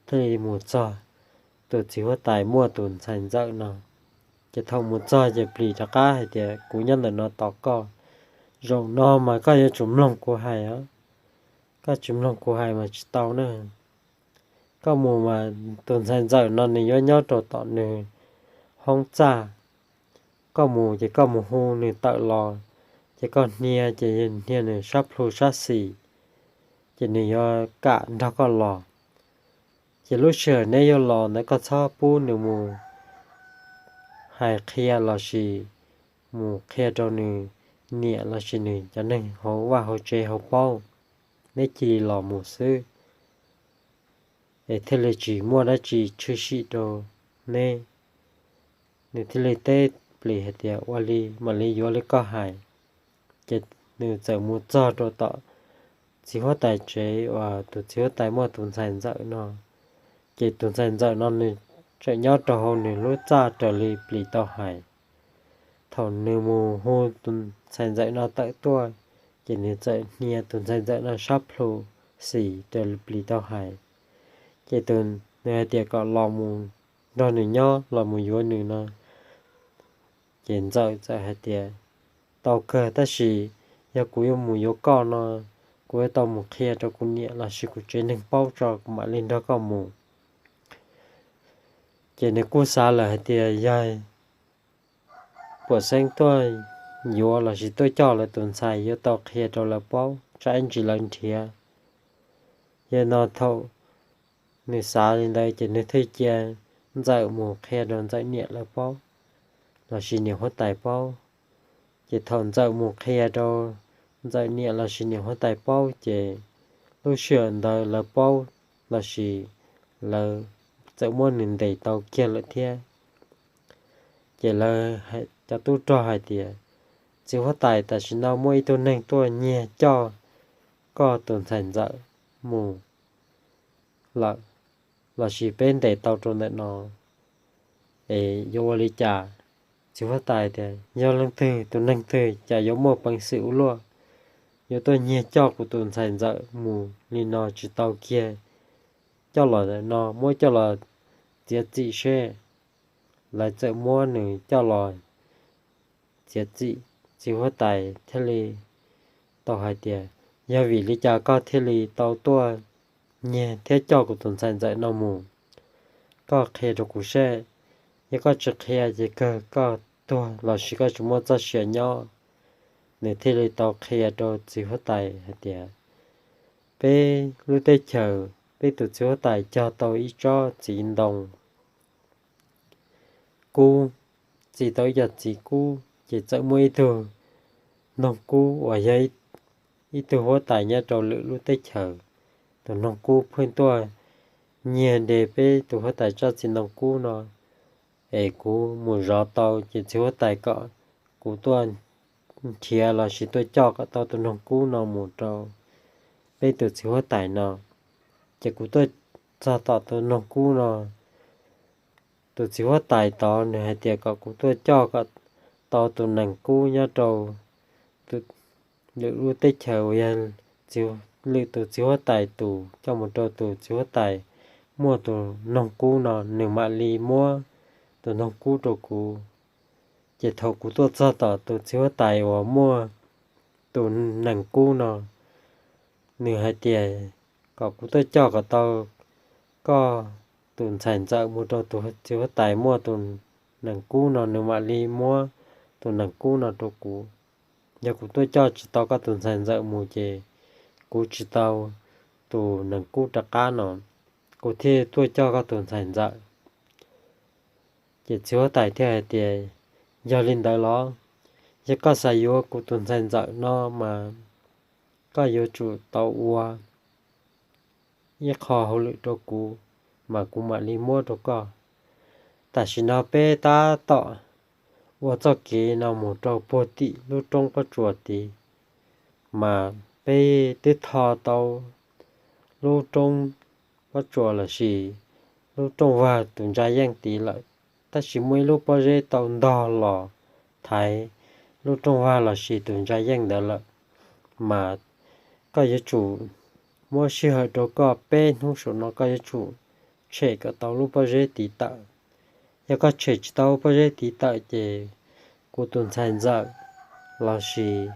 thiaj li mus txog tus txiv huab tais muaj tus ntxhais ntxawm no. Ces thaum mus txog ces plis rov qab hais tias, kuv nyob ntawm no tos koj, zaum no mas koj yuav tsum mloog kuv hais os. Koj tsis mloog kuv hais mas tsis tau na. Koj mus mas tus ntxhais ntxawm no nws yuav nyob rau tom nws hoob txaj. Koj mus ces koj mus hu nws tawm los, ces koj hnia ces hnia nws sab plhu sab xis, ces nws yuav kam nrog koj los. Ces lub sij hawm neb yuav los ntawd koj txhob pub nws mus hais qhia lossis mus qhia rau nws niam lossis nws cov neeg hauv vaj hauv tsev hauv paub, neb cia li los mus xwb, es thiaj li tsis muaj dab tsi tshwm sim rau neb. Nws thiaj li teb plis hais tias, ua li mam li yuav li koj hais. Ces nws txawm mus txog rau tom txiv huab tais tsev uas tus txiv huab tais muaj tus ntxhais ntxawm no. Ces tus ntxhais ntxawm no nws tseem nyob rau hauv nws lub txaj raws li plis tau hais. Thaum nws mus hu tus ntxhais ntxawm no tawm tuaj, ces nws txawm hnia tus ntxhais ntxawm no sab plhu xis raws li plis tau hais. Ces tus, nws hais tias kom los mus nrog nws nyob, los mus yuav nws no. Ces ntxawm txawm hais tias, tau kawg, tab sis yog kuv yuav mus yuav koj no, kuv yuav tau mus qhia rau kuv niam lossis kuv tsev neeg paub tso kuv mam li nrog koj mus. Ces nws kuj xav lawm hais tias yog Puam Xeeb tuaj yuav lossis tuaj coj lawv tus ntxhais yuav tau qhia rau lawv paub tsam ib ntsis lawv nrhiav. Yog no thaum nws xav li ntawd ces nws thiaj cia Ntxawm mus qhia rau Ntxawm niam lawv paub lossis niam huab tais paub. Ces thaum Ntxawm mus qhia rau Ntxawm niam lossis niam huab tais paub ces lub sij hawm ntawd lawv paub lossis lawv txawm muab nws ntes tau kiag lawm thiab. Ces lawv cov tub rog hais tias, txiv huab tais, tam sim no muaj ib tug neeg tuaj nyiag coj koj tus ntxhais Ntxawm mus lawm, lossis peb ntes tau rau ntawm no, es yuav ua li cas? Txiv huab tais tias, Yog leej twg, tus neeg twg cas yuav muaj peev xwm ua luaj, yuav tuaj nyiag coj kuv tus ntxhais ntxawm mus li no tsis tau kiag, coj los ntawm no muab coj los txiav txim seb. Lawv txawm muab nws coj los txiav txim. Txiv huab tais thiaj li tau hais tias, Yog vim li cas koj thiaj li tau tuaj nyiag thiab coj kuv tus ntxhais ntxawm no mus? Koj qhia rau kuv seb. Yog koj tsis qhia ces kawg koj tuag los sis koj tsis muaj txoj sia nyob. Nws thiaj li tau qhia rau txiv huab tais hais tias, Peb lub teb chaws, peb tus txiv huab tais cog tau ib tsob txiv ntoo kub, txi tau ib co txiv kub ces txawm muaj ib tug noog kub uas yog ib tug huab tais nyob rau lwm lub teb chaws. Tus noog kub pheej tuaj nyiag de peb tus huab tais tsob txiv ntoo kub no, es kuv mus zov tau ces txiv huab tais kom kuv tuaj nrhiav los sis tuaj coj kom tau tus noog kub no mus rau peb tus txiv huab tais no. Ces kuv tuaj txog tom tus noog kub no, tus txiv huab tais tod nws hais tias kom kuv tuaj coj kom tau tus nees kub nyob rau lwm lub teb chaws uas yog lwm tus txiv huab tais tus, coj mus rau tus txiv huab tais muaj tus noog kub no, nws mam li muab tus noog kub rau kuv. Ces thaum kuv tuaj txog tom tus txiv huab tais uas muaj tus nees kub no, nws hais tias kom kuv tuaj coj kom tau koj tus ntxhais ntxawm mus rau tus txiv huab tais muaj tus nees kub no, nws mam li muab tus nees kub no rau kuv. Yog kuv tuaj coj tsis tau koj tus ntxhais ntxawm mus ces kuv tsis tau tus nees kub rov qab no, kuv thiaj tuaj coj koj tus ntxhais ntxawm. Ces txiv huab tais thiaj hais tias, Yog li ntawd los, yog koj xav yuav kuv tus ntxhais ntxawm no mas koj yuav tsum tau ua ib qho hauj lwm rau kuv, mas kuv mam li muab rau koj. Tam sim no peb tab tom ua txoj kev no mus rau puag tim lub roob pob tsuas tid, mas peb twb tho tau lub roob pob tsuas los sis lub rooj vag tus ntsa yeej tid lawm, tab sis muaj ib lub pob zeb tau ntog los thaiv lub rooj vag los sis tus ntsa yeej ntawd lawm. Mas koj yuav tsum muab sij hawm rau koj peb hnub saum no, koj yuav tsum tshem kom tau lub pob zeb tid tawm. Yog koj tshem tsis tau pob zeb tid tawm ces kuv tus ntxhais ntxawm los sis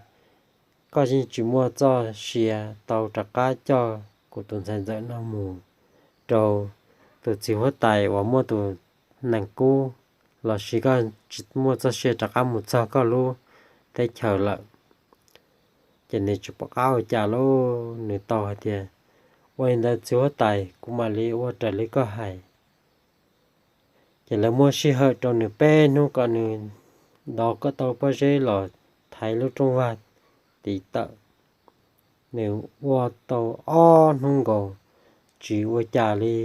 koj yeej tsis muaj txoj sia tau rov qab coj kuv tus ntxhais ntxawm no mus rau tus txiv huab tais uas muaj tus nees kub, los sis koj tsis muaj txoj sia rov qab mus txog koj lub teb chaws lawm. Ces nws tsis pom qab ua cas lauj, nws tau hais tias, Ua li ntawd txiv huab tais, kuv mam li ua raws li koj hais. Ces lawv muab sij hawm rau nws peb hnub kom nws dov kom tau pob zeb los thaiv lub rooj vag tid tawm. Nws ua tau ob hnub nkaus tsis ua cas li,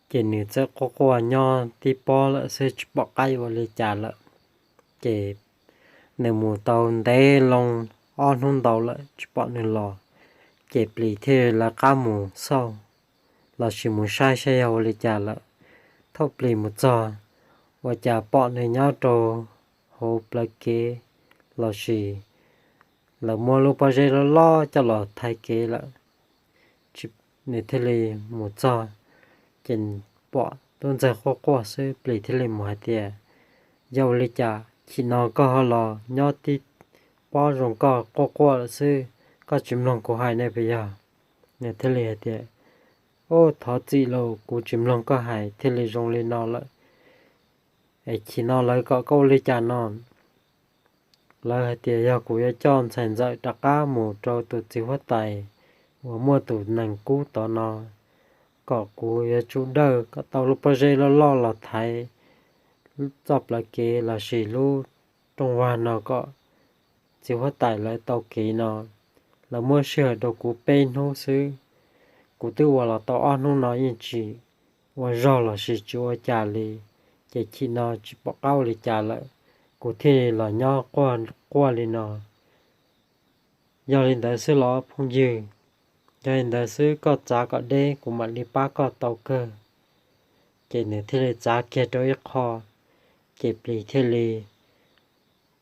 ces nws txawm quaj quaj nyob tib pob lawm xwb, tsis pom qab ua li cas lawm. Ces nws mus tau ntev loo ob hnub ntau lawm tsis pom nws los, ces plis thiaj lawv qab mus xauj los sis mus saib saib yog ua li cas lawm. Thaum plis mus txog, ua cas pom nws nyob rau hauv plawv kev los sis lawv muab lub pob zeb loj loj coj los thaiv kev lawm. Nws thiaj li mus txog, ces pom tub ntxawg quaj quaj xwb, plis thiaj li mus hais tias, Yog ua li cas chim no koj ho los nyob tib pob zoo koj quaj quaj lawm xwb, koj tsis mloog kuv hais ne puas yog? Nws thiaj li hais tias, Ub, thov txim lauj, kuv tsis mloog koj hais thiaj li zoo li no lawm. Es chim no lawv kom koj ua li cas no? Lawv hais tias yog kuv yuav coj ntxhais ntxawm rov qab mus rau tus txiv huab tais uas muaj tus nees kub tod no, kom kuv yuav tsum dawj kom tau lub pob zeb loj loj los thaiv txoj plawv kev los sis lub rooj vag no kom txiv huab tais lawv tau kev no. Lawv muab sij hawm rau kuv peb hnub xwb, kuv twb ua los tau ob hnub no yeej tsis ua zog los sis tsis ua cas li, ces chim no tsis pom qab ua li cas lawm, kuv thiaj li los nyob quaj quaj li no. Yog li ntawd xwb los phooj ywg, yog li ntawd xwb koj txav kom deb kuv mam li pab koj tau kawg. Ces nws thiaj li txav kiag rau ib qho, Ces plis thiaj li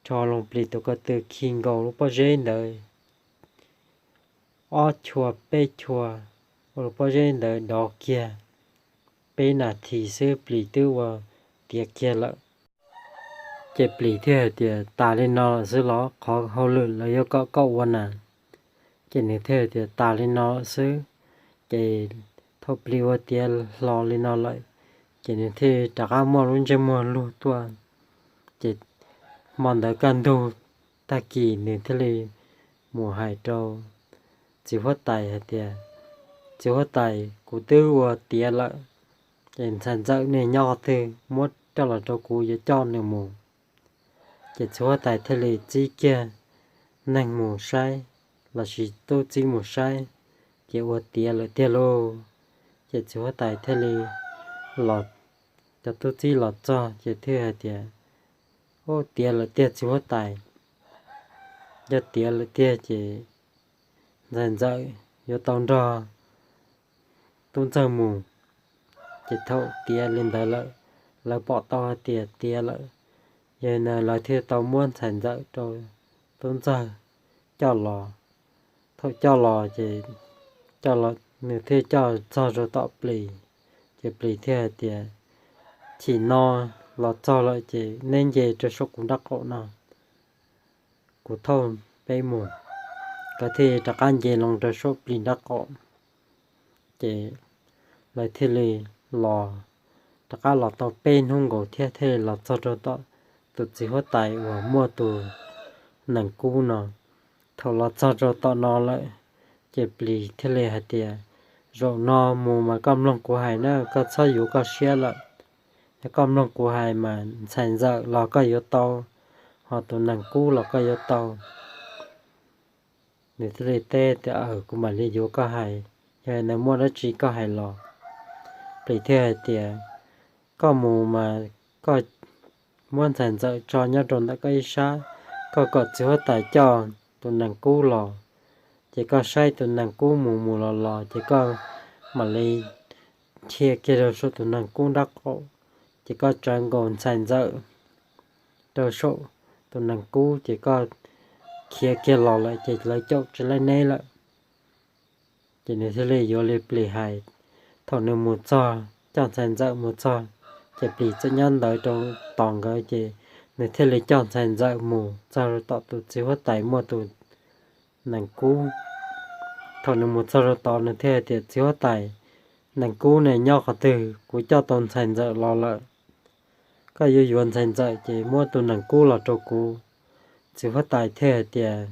rho loo plis tus ko tw khi nkaus lub pob zeb ntawd ob chua peb chua, ua lub pob zeb ntawd dov kiag. Peb nas this xwb plis twb ua tiav kiag lawm. Ces plis thiaj hais tias, Tas li no lawm xwb los? Qhov hauj lwm lawv yuav kom koj ua na? Ces nws thiaj hais tias, Tas li no lawm xwb. Ces thaum plis ua tiav hlo li no lawm, ces nws thiaj rov qab muaj lub ntsej muag luag tuaj. Ces hmo ntawd kaj ntug, tag kis nws thiaj li mus hais rau txiv huab tais hais tias, Txiv huab tais, kuv twb ua tiav lawm, ces ntxhais ntxawm nej nyob qhov twg muab coj los rau kuv yuav coj nws mus. Ces txiv huab tais thiaj li txib kiag neeg mus saib, los sis tub txib mus saib, ces ua tiav lawm tiag lauj. Ces txiv huab tais thiaj li los, cov tub txib los txog ces thiaj hais tias, Ua tiav lawm tiag txiv huab tais. Yog tiav lawm tiag ces ntxhais ntxawm yuav tau nrog tub ntxawg mus. Ces thaum tiav li ntawd lawm, lawv pom tau hais tias tiav lawm, yog li ntawd lawv thiaj tau muab ntxhais ntxawm rau tub ntxawg coj los. Thaum coj los ces nws thiaj coj txog rau tom plis. Ces plis thiaj hais tias, Chim no los txog lawm ces neb nce rau saum kuv nraub qaum no, kuv thauj peb mus. Nkawd thiaj rov qab nce loo rau saum plis nraub qaum. Ces lawv thiaj li los, rov qab los tau peb hnub nkaus thiab thiaj li los txog rau tom tus txiv huab tais uas muaj tus nees kub no. Thaum los txog rau tom no lawm, ces plis thiaj li hais tias, Zaum no mus mas koj mloog kuv hais na, koj txhob yuav koj siab lawm. Yog koj mloog kuv hais mas ntxhais ntxawm los koj yuav tau, ho tus nees kub los koj yuav tau. Nws thiaj li teb tias, Aws, kuv mam li yuav koj hais, yog nws muaj dab tsi koj hais los. Plis thiaj hais tias, Koj mus mas koj muab ntxhais ntxawm tso nyob rau ntawm koj ib sab, koj kom txiv huab tais coj tus nees kub los, ces koj saib tus nees kub mus mus los los ces koj mam li dhia kiag rau saum tus nees kub nraub qaum, ces koj tsawv nkaus ntxhais ntxawm rau saum tus nees kub ces koj khiav kiag los lawm ces lawv caum tsis laib neb lawm. Ces nws thiaj li yuav li plis hais. Thaum nws mus txog coj ntxhais ntxawm mus txog, ces plis txawm nyob ntawd rau tos nkawd, ces nws thiaj li coj ntxhais ntxawm mus txog rau tom tus txiv huab tais muaj tus nees kub. Thaum nws mus txog rau tod nws thiaj hais tias, Txiv huab tais, nees kub ne nyob qhov twg? Kuv coj tau ntxhais ntxawm los lawm, koj yuav yuav ntxhais ntxawm ces muab tus nees kub los rau kuv. Txiv huab tais thiaj hais tias,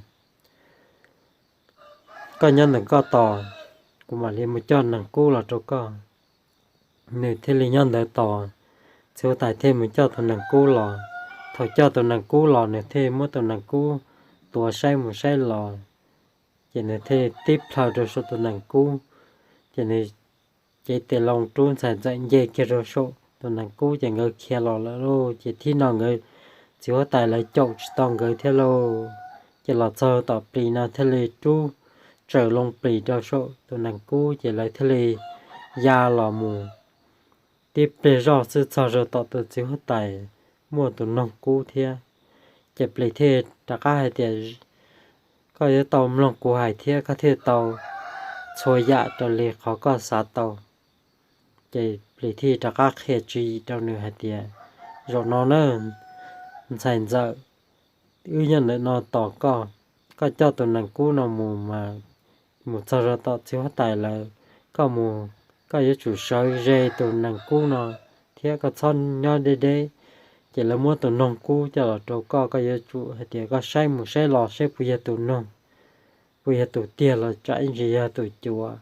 Koj nyob ntawm koj tos, kuv mam li mus coj nees kub los rau koj. Nws thiaj li nyob ntawd tos, txiv huab tais thiaj mus coj tus nees kub los. Thaum coj tus nees kub los nws thiaj muab tus nees kub tuav saib mus saib los, ces nws thiaj tib plhaw rau saum tus nees kub, ces nws cev tes loo rub ntxhais ntxawm nce kiag rau saum tus nees kub ces nkawd khiav los lawm lauj. Ces thib no nkawd txiv huab tais lawv caum tsis tau nkawd thiab lauj. Ces los txog tom plis no thiaj li rub tsaws loo plis rau saum tus nees kub ces lawv thiaj li ya los mus tib pliag zoj xwb txog rau tom tus txiv huab tais muaj tus noog kub thiab. Ces plis thiaj rov qab hais tias, Koj yuav tau mloog kuv hais thiab koj thiaj tau txhua yam raws li qhov koj xav tau. Ces plis thiaj rov qab qhia tswv yim rau nws hais tias, Zaum no na, ntxhais ntxawm, wb nyob ntawm no tos koj. Koj coj tus nees kub no mus mas mus txog rau tom txiv huab tais lawv, koj mus, koj yuav tsum sawv ze tus nees kub no thiab koj txhob nyob deb deb. Ces lawv muab tus noog kub coj los rau koj, koj yuav tsum hais tias koj saib mus saib los saib puas yog tus noog, puas yog tus tiag los tsam ib ntsis yog tus cuav.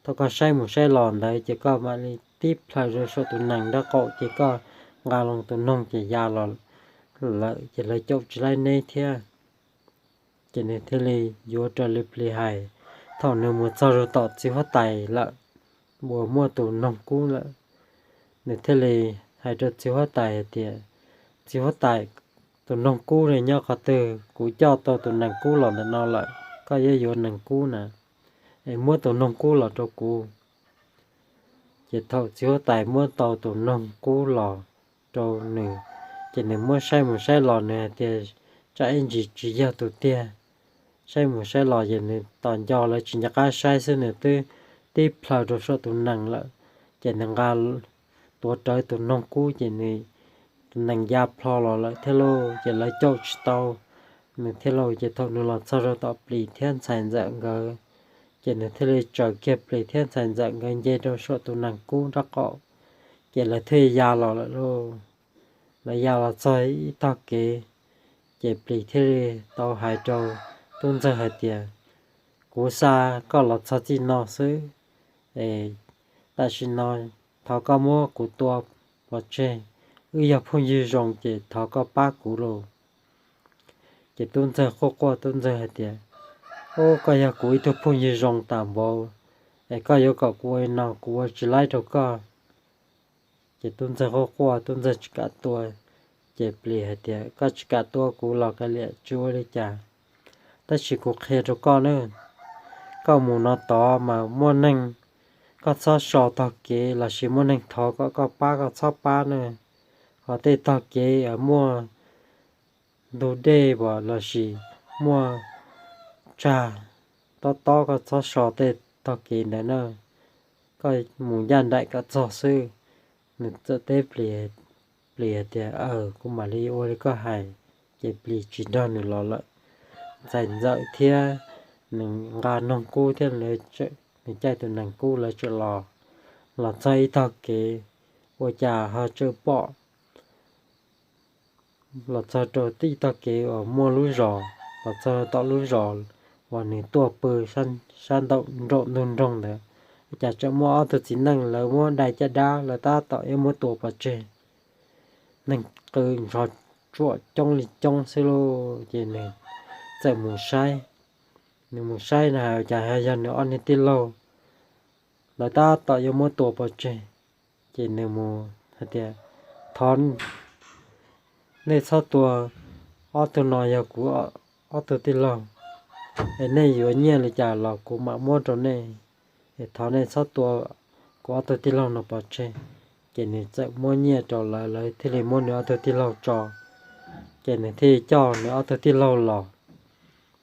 Thaum koj saib mus saib los ntawd ces koj mam li tib plhaw rau saum tus nees nraub qaum ces koj nqa loo tus noog ces ya los lawm ces lawv caum tsis laib neb thiab. Ces nws thiaj li yuav raws li plis hais. Thaum nws mus txog rau tom txiv huab tais lawm, uas muaj tus noog kub lawm, nws thiaj li hais rau txiv huab tais hais tias, Txiv huab tais, tus noog kub ne nyob qhov twg? Kuv coj tau tus nees kub los ntawm no lawm, koj yuav yuav nees kub na, es muab tus noog kub los rau kuv. Ces thaum txiv huab tais muab tau tus noog kub los rau nws, Ces nws muab saib mus saib los nws hais tias tsam ib ntsis tsis yog tus tiag. Saib mus saib los ces nws tos nco lawv tsis nco qab saib xwb nws twb tib plhaw rau saum tus nees lawm. Ces nws nqa tuav rawv tus noog kub ces nws, tus nees ya plho los lawm thiab lauj, ces lawv caum tsis tau nws thiab lauj. Ces thaum nws los txog rau tom Plis thiab ntxhais ntxawm nkawd, ces nws thiaj li tsaws kiag Plis thiab ntxhais ntxawm nkawd nce rau saum tus nees kub nraub qaum, ces lawv thiaj ya los lawm lauj. Lawv ya los txog ib tog kev, ces Plis thiaj li tau hais rau tub ntxawg hais tias, kuv xa koj los txog txij no xwb, es tam sim no thov koj muab kuv tua pov tseg, wb yog phooj ywg zoo ces thov koj pab kuv lauj. Ces tub ntxawg quaj quaj tub ntxawg hais tias, ub, koj yog kuv ib tug phooj ywg zoo tas npaum, es koj yuav kom kuv ua li no kuv ua tsis laib rau koj. Ces tub ntxawg quaj quaj tub ntxawg tsis kam tua, ces Plis hais tias, koj tsis kam tua kuv los kav liam tsis ua li cas, tab sis kuv qhia rau koj na, koj mus no tod mas muaj neeg, koj txhob so tog kev lossis muaj neeg thov kom koj pab koj txhob pab na. Ho tej tog kev muaj ntug dej los sis muaj tsag tob tob koj txhob so tej tog kev ntawd na, koj mus ncaj nraim kom txog xwb. Nws txawm teb Plis hais tias, aw, kuv mam li ua li koj hais. Ces Plis tsis nrog nws los lawm. Ntxhais ntxawm thiab nws nqa noog kub thiab nws caij tus nees kub lawv txawm los, los txog ib tog kev, ua cas ho txawm pom los txog rau ib tog kev uas muaj lub zos, los txog tom lub zos uas nws tuaj pw sab nraum ntug nroog ntawd, ua cas tseem muaj ob tug txiv neej lawv muab dai caj dab lawv tab tom yuav muab tua pov tseg. Neeg qw nrov tsuam coob li coob xwb lauj. Ces nws txawm mus saib, nws mus saib na cas yog nws ob niag tij laug, lawv tab tom yuav muab tua pov tseg. Ces nws mus hais tias, thov nej txhob tua, ob tug no yog kuv ob tug tij laug, es nej yuav nyiaj li cas los kuv mam muab rau nej, es thov nej txhob tua kuv ob tug tij laug no pov tseg. Ces nws txawm muab nyiaj rau lawv, lawv thiaj li muab nws ob tug tij laug tso. Ces nws thiaj coj nws ob tug tij laug los.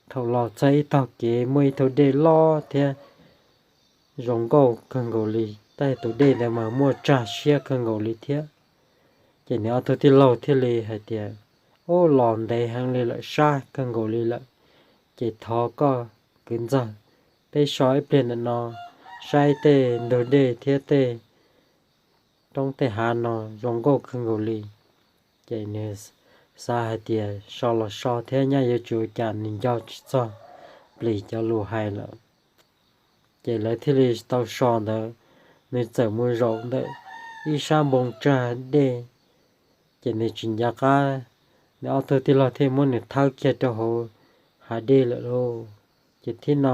Thaum los txog ib tog kev muaj ib tug dej loj thiab zoo nkauj kawg nkaus li, tab sis tus dej ntawd mas muaj tsag siab kawg nkaus li thiab. Ces nws ob tug tij laug thiaj li hais tias, ub, los ntev heev li lawm, sab kawg nkaus li lawm, ces thov koj kwv ntxawg, peb so ib pliag ntawm no saib tej ntug dej thiab tej roob tej hav no zoo nkauj kawg nkaus li. Ces nws xav hais tias so los so thiab nyaj yuav tsis ua cas, nws nco tsis txog Plis cov lus hais lawm. Ces lawv thiaj li tau so ntawd, nws txawm mus zaum ntawm ib sab npoo tsag dej, ces nws tsis nco qab, nws ob tug tij laug thiaj muab nws thawb kiag rau hauv hav dej lawm lauj. Ces thib no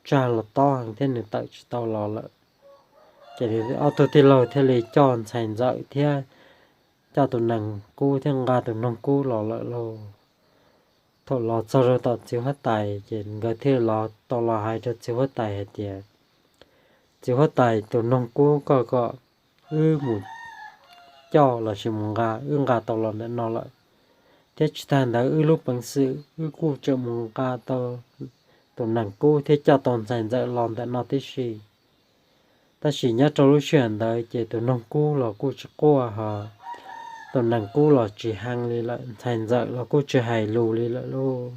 tsag los tob heev thiab nws tawm tsis tau los lawm. Ces nws ob tug tij laug thiaj li coj ntxhais ntxawm thiab coj tus nees kub thiab nqa tus noog kub los lawm lauj. Thaum los txog rau tom txiv huab tais ces nkawd thiaj los tau los hais rau txiv huab tais hais tias, txiv huab tais, tus noog kub koj kom wb mus coj lossis mus nqa, wb nqa tau los ntawm no lawm, thiab tsis tag ntawd wb lub peev xwm wb kuj tseem mus nqa tau tus nees kub thiab coj tau ntxhais ntxawm los ntawm no tib si. Tab sis nyob rau lub sij hawm ntawd ces tus noog kub los kuj tsis quaj ho tus nees kub los tsis hee li lawm, ntxhais ntxawm los kuj tsis hais lus li lawm lauj.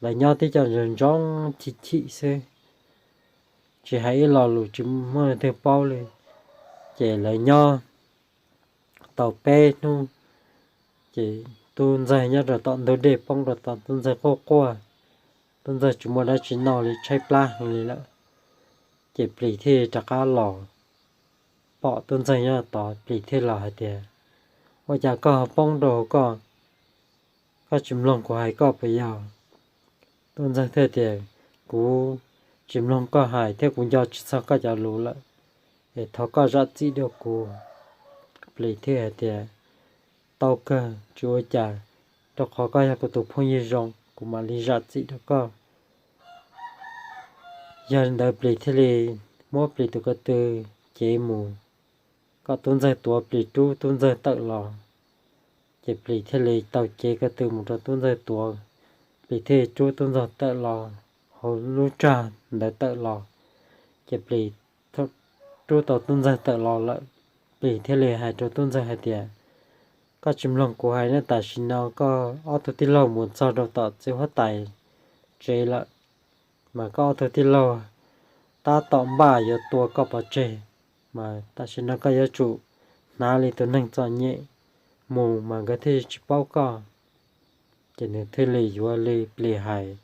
Lawv nyob tib co ntsoov ntsoov chim chim xwb, tsis hais ib lo lus tsis muaj leej twg paub li. Ces lawv nyob tau peb hnub, ces tub ntxawg nyob rau tom ntug dej poob rau tom, tub ntxawg quaj quaj, tub ntxawg tsis muaj dab tsi noj li, tshaib plab heev li lawm. Ces Plis thiaj rov qab los, pom tub ntxawg nyob tod, Plis thiaj los hais tias, ua cas koj ho poob rau hauv koj, koj tsis mloog kuv hais koj puas yog? Tub ntxawg thiaj tias, kuv tsis mloog koj hais thiab kuv nco tsis txog koj cov lus lawm, es thov koj zam txim rau kuv. Plis thiaj hais tias, tau kawg, tsis ua cas, rau qhov koj yog kuv tus phooj ywg zoo, kuv mam li zam txim rau koj. Yog li ntawd Plis thiaj li muab Plis tus ko tw cev mus, kom tub ntxawg tuav Plis rub tub ntxawg tawm los. Ces plis thiaj li taug cev ko tw mus rau tub ntxawg tuav, plis thiaj li rub tub ntxawg tawm los hauv lub tsag ntawd tawm los. Ces plis rub tau tub ntxawg tawm los lawm, plis thiaj li hais rau tub ntxawg hais tias, koj tsis mloog kuv hais ne, tam sim no koj ob tug tij laug mus txog rau tom txiv huab tais tsev lawm, mas koj ob tug tij laug tab tom npaj yuav tua koj pov tseg, mas tam sim no koj yuav tsum hnav li tus neeg txom nyem mus mas nkawd thiaj tsis paub koj. Ces nws thiaj li yuav li plis hais,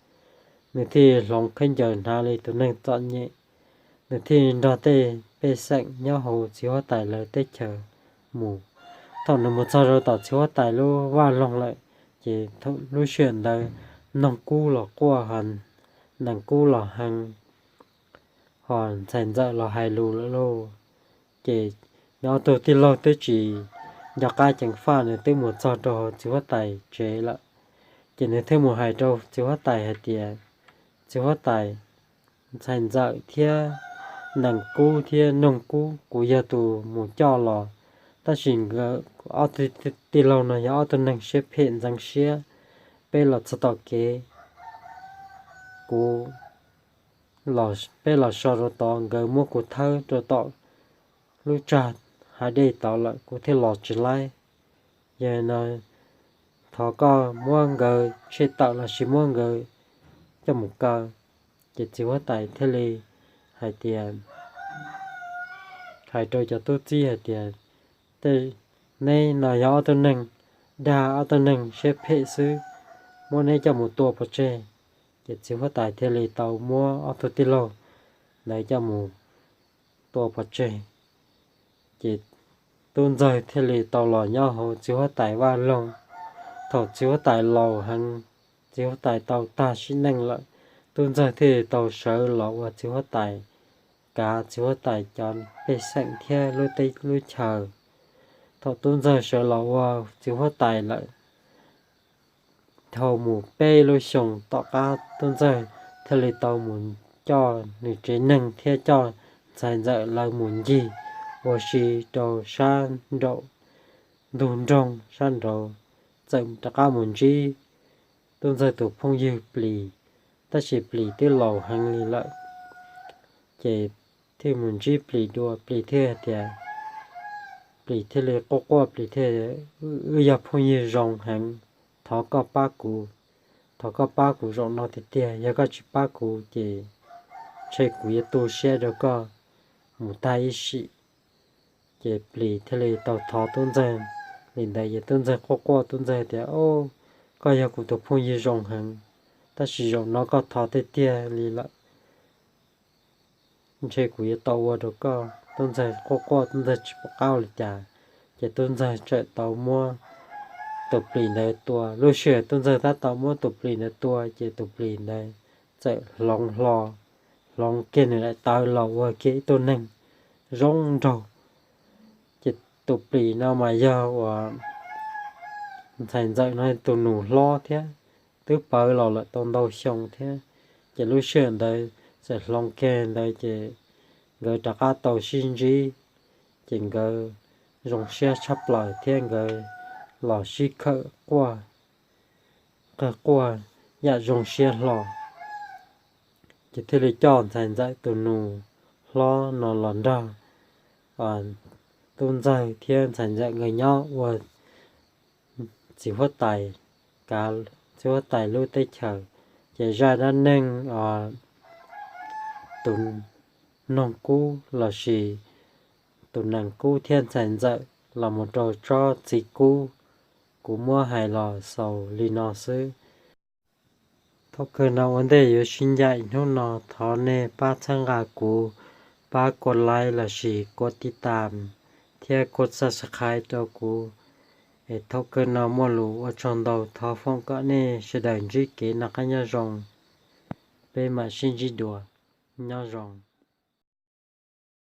nws thiaj li hloov khaub ncaws hnav li tus neeg txom nyem, nws thiaj li nrog tej pej xeem nyob hauv txiv huab tais lawv teb chaws mus. Thaum nws mus txog rau tom txiv huab tais lub vaj loog lawm, ces lub sij hawm ntawd noog kub los quaj heev, nees kub los heev, ho ntxhais ntxawm los hais lus lawm lauj. Ces nws ob tug tij laug twb tsis nco qab ceev faj, nws twb mus txog rau hauv txiv huab tais tsev lawm. Ces nws thiaj mus hais rau txiv huab tais hais tias, txiv huab tais, ntxhais ntxawm thiab nees kub thiab noog kub kuv yog tus mus coj los, tab sis nkawd ob tug tij laug no yog ob tug neeg siab phem ntxeev siab, peb los txog tom kev, kuv, peb los so rau tod, nkawd muab kuv thawb rau tom lub tsag hav dej tod lawm, kuv thiaj los tsis laib. Yog li no thov koj muab nkawd tshem tawm lossis muab nkawd coj mus kaw. Ces txiv huab tais thiaj li hais tias, hais rau cov tub txib hais tias, tej neb no yog ob tug neeg dag, ob tug neeg siab phem xwb, muab neb coj mus tua pov tseg. Ces txiv huab tais thiaj li tau muab ob tug tij laug ntawd coj mus tua pov tseg. Ces tub ntxawg thiaj li tau los nyob hauv txiv huab tais vaj loog. Thaum txiv huab tais laus heev, txiv huab tais tau tag sim neej lawm, tub ntxawg thiaj li tau sawv los ua txiv huab tais, kav txiv huab tais cov pej xeem thiab lub teb lub chaws. Thaum tub ntxawg sawv los ua txiv huab tais lawm, dhau mus peb lub xyoo tom qab tub ntxawg thiaj li tau mus coj nws tsev neeg thiab coj ntxhais ntxawm lawv mus ncig ua si rau sab nraum ntug nroog sab nraud, txawm rov qab mus ntsib tub ntxawg tus phooj ywg plis, tab sis plis twb laus heev li lawm. Ces thiaj mus ntsib plis dua, plis thiaj tias, plis thiaj li quaj quaj, plis thiaj, wb yog phooj ywg zoo heev, thov koj pab kuv, thov koj pab kuv zaum no tiag tiag, yog koj tsis pab kuv ces ntshe kuv yuav tu siab rau koj mus tag ib sim. Ces plis thiaj li tau thov tub ntxawg li ntawd, ces tub ntxawg quaj quaj, tub ntxawg tias, o, koj yog kuv tus phooj ywg zoo heev, tab sis zaum no koj thov tiag tiag li lawm, ntshe kuv yuav tau ua rau koj. Tub ntxawg quaj quaj, tub ntxawg tsis pom qab ua li cas, ces tub ntxawg txawm tau muab tus plis ntawd tua. Lub sij hawm tub ntxawg tab tom muab tus plis ntawd tua ces tus plis ntawd txawm hloov hlo, hloov kiag nws daim tawv los ua kiag ib tug neeg zoo nraug. Ces tus plis no mas yog uas ntxhais ntxawm no tus nus hlob thiab, twb pawv los lawm tau ntau xyoo thiab. Ces lub sij hawm ntawd txawm hloov kiag ntawd ces nkawd rov qab tau sib ntsib, ces nkawd zoo siab tshaj plaws thiab nkawd los sib khawm quaj, qawg quaj yam zoo siab hlo. Ces thiaj li coj ntxhais ntxawm tus nus hlob no los nrog tub ntxawg thiab ntxhais ntxawm nkawd nyob ua txiv huab tais, kav txiv huab tais lub teb chaws. Ces zaj dab neeg tus noog kub lossis tus nees kub thiab ntxhais ntxawm los mus rau tsob txiv kub, kuv muab hais los xaus li no xwb. Thaum kawg no ua ntej yuav sib ncaim hnub no thov nej pab txhawb nqa kuv, pab kuv like lossis kuv tiv tam thiab kuv subscribe rau kuv. Es thaum kawg no muaj lus ua tsaug ntau, thov foom kom nej sawv daws ntsib kev noj qab nyob zoo, peb mam sib ntsib dua, nyob zoo.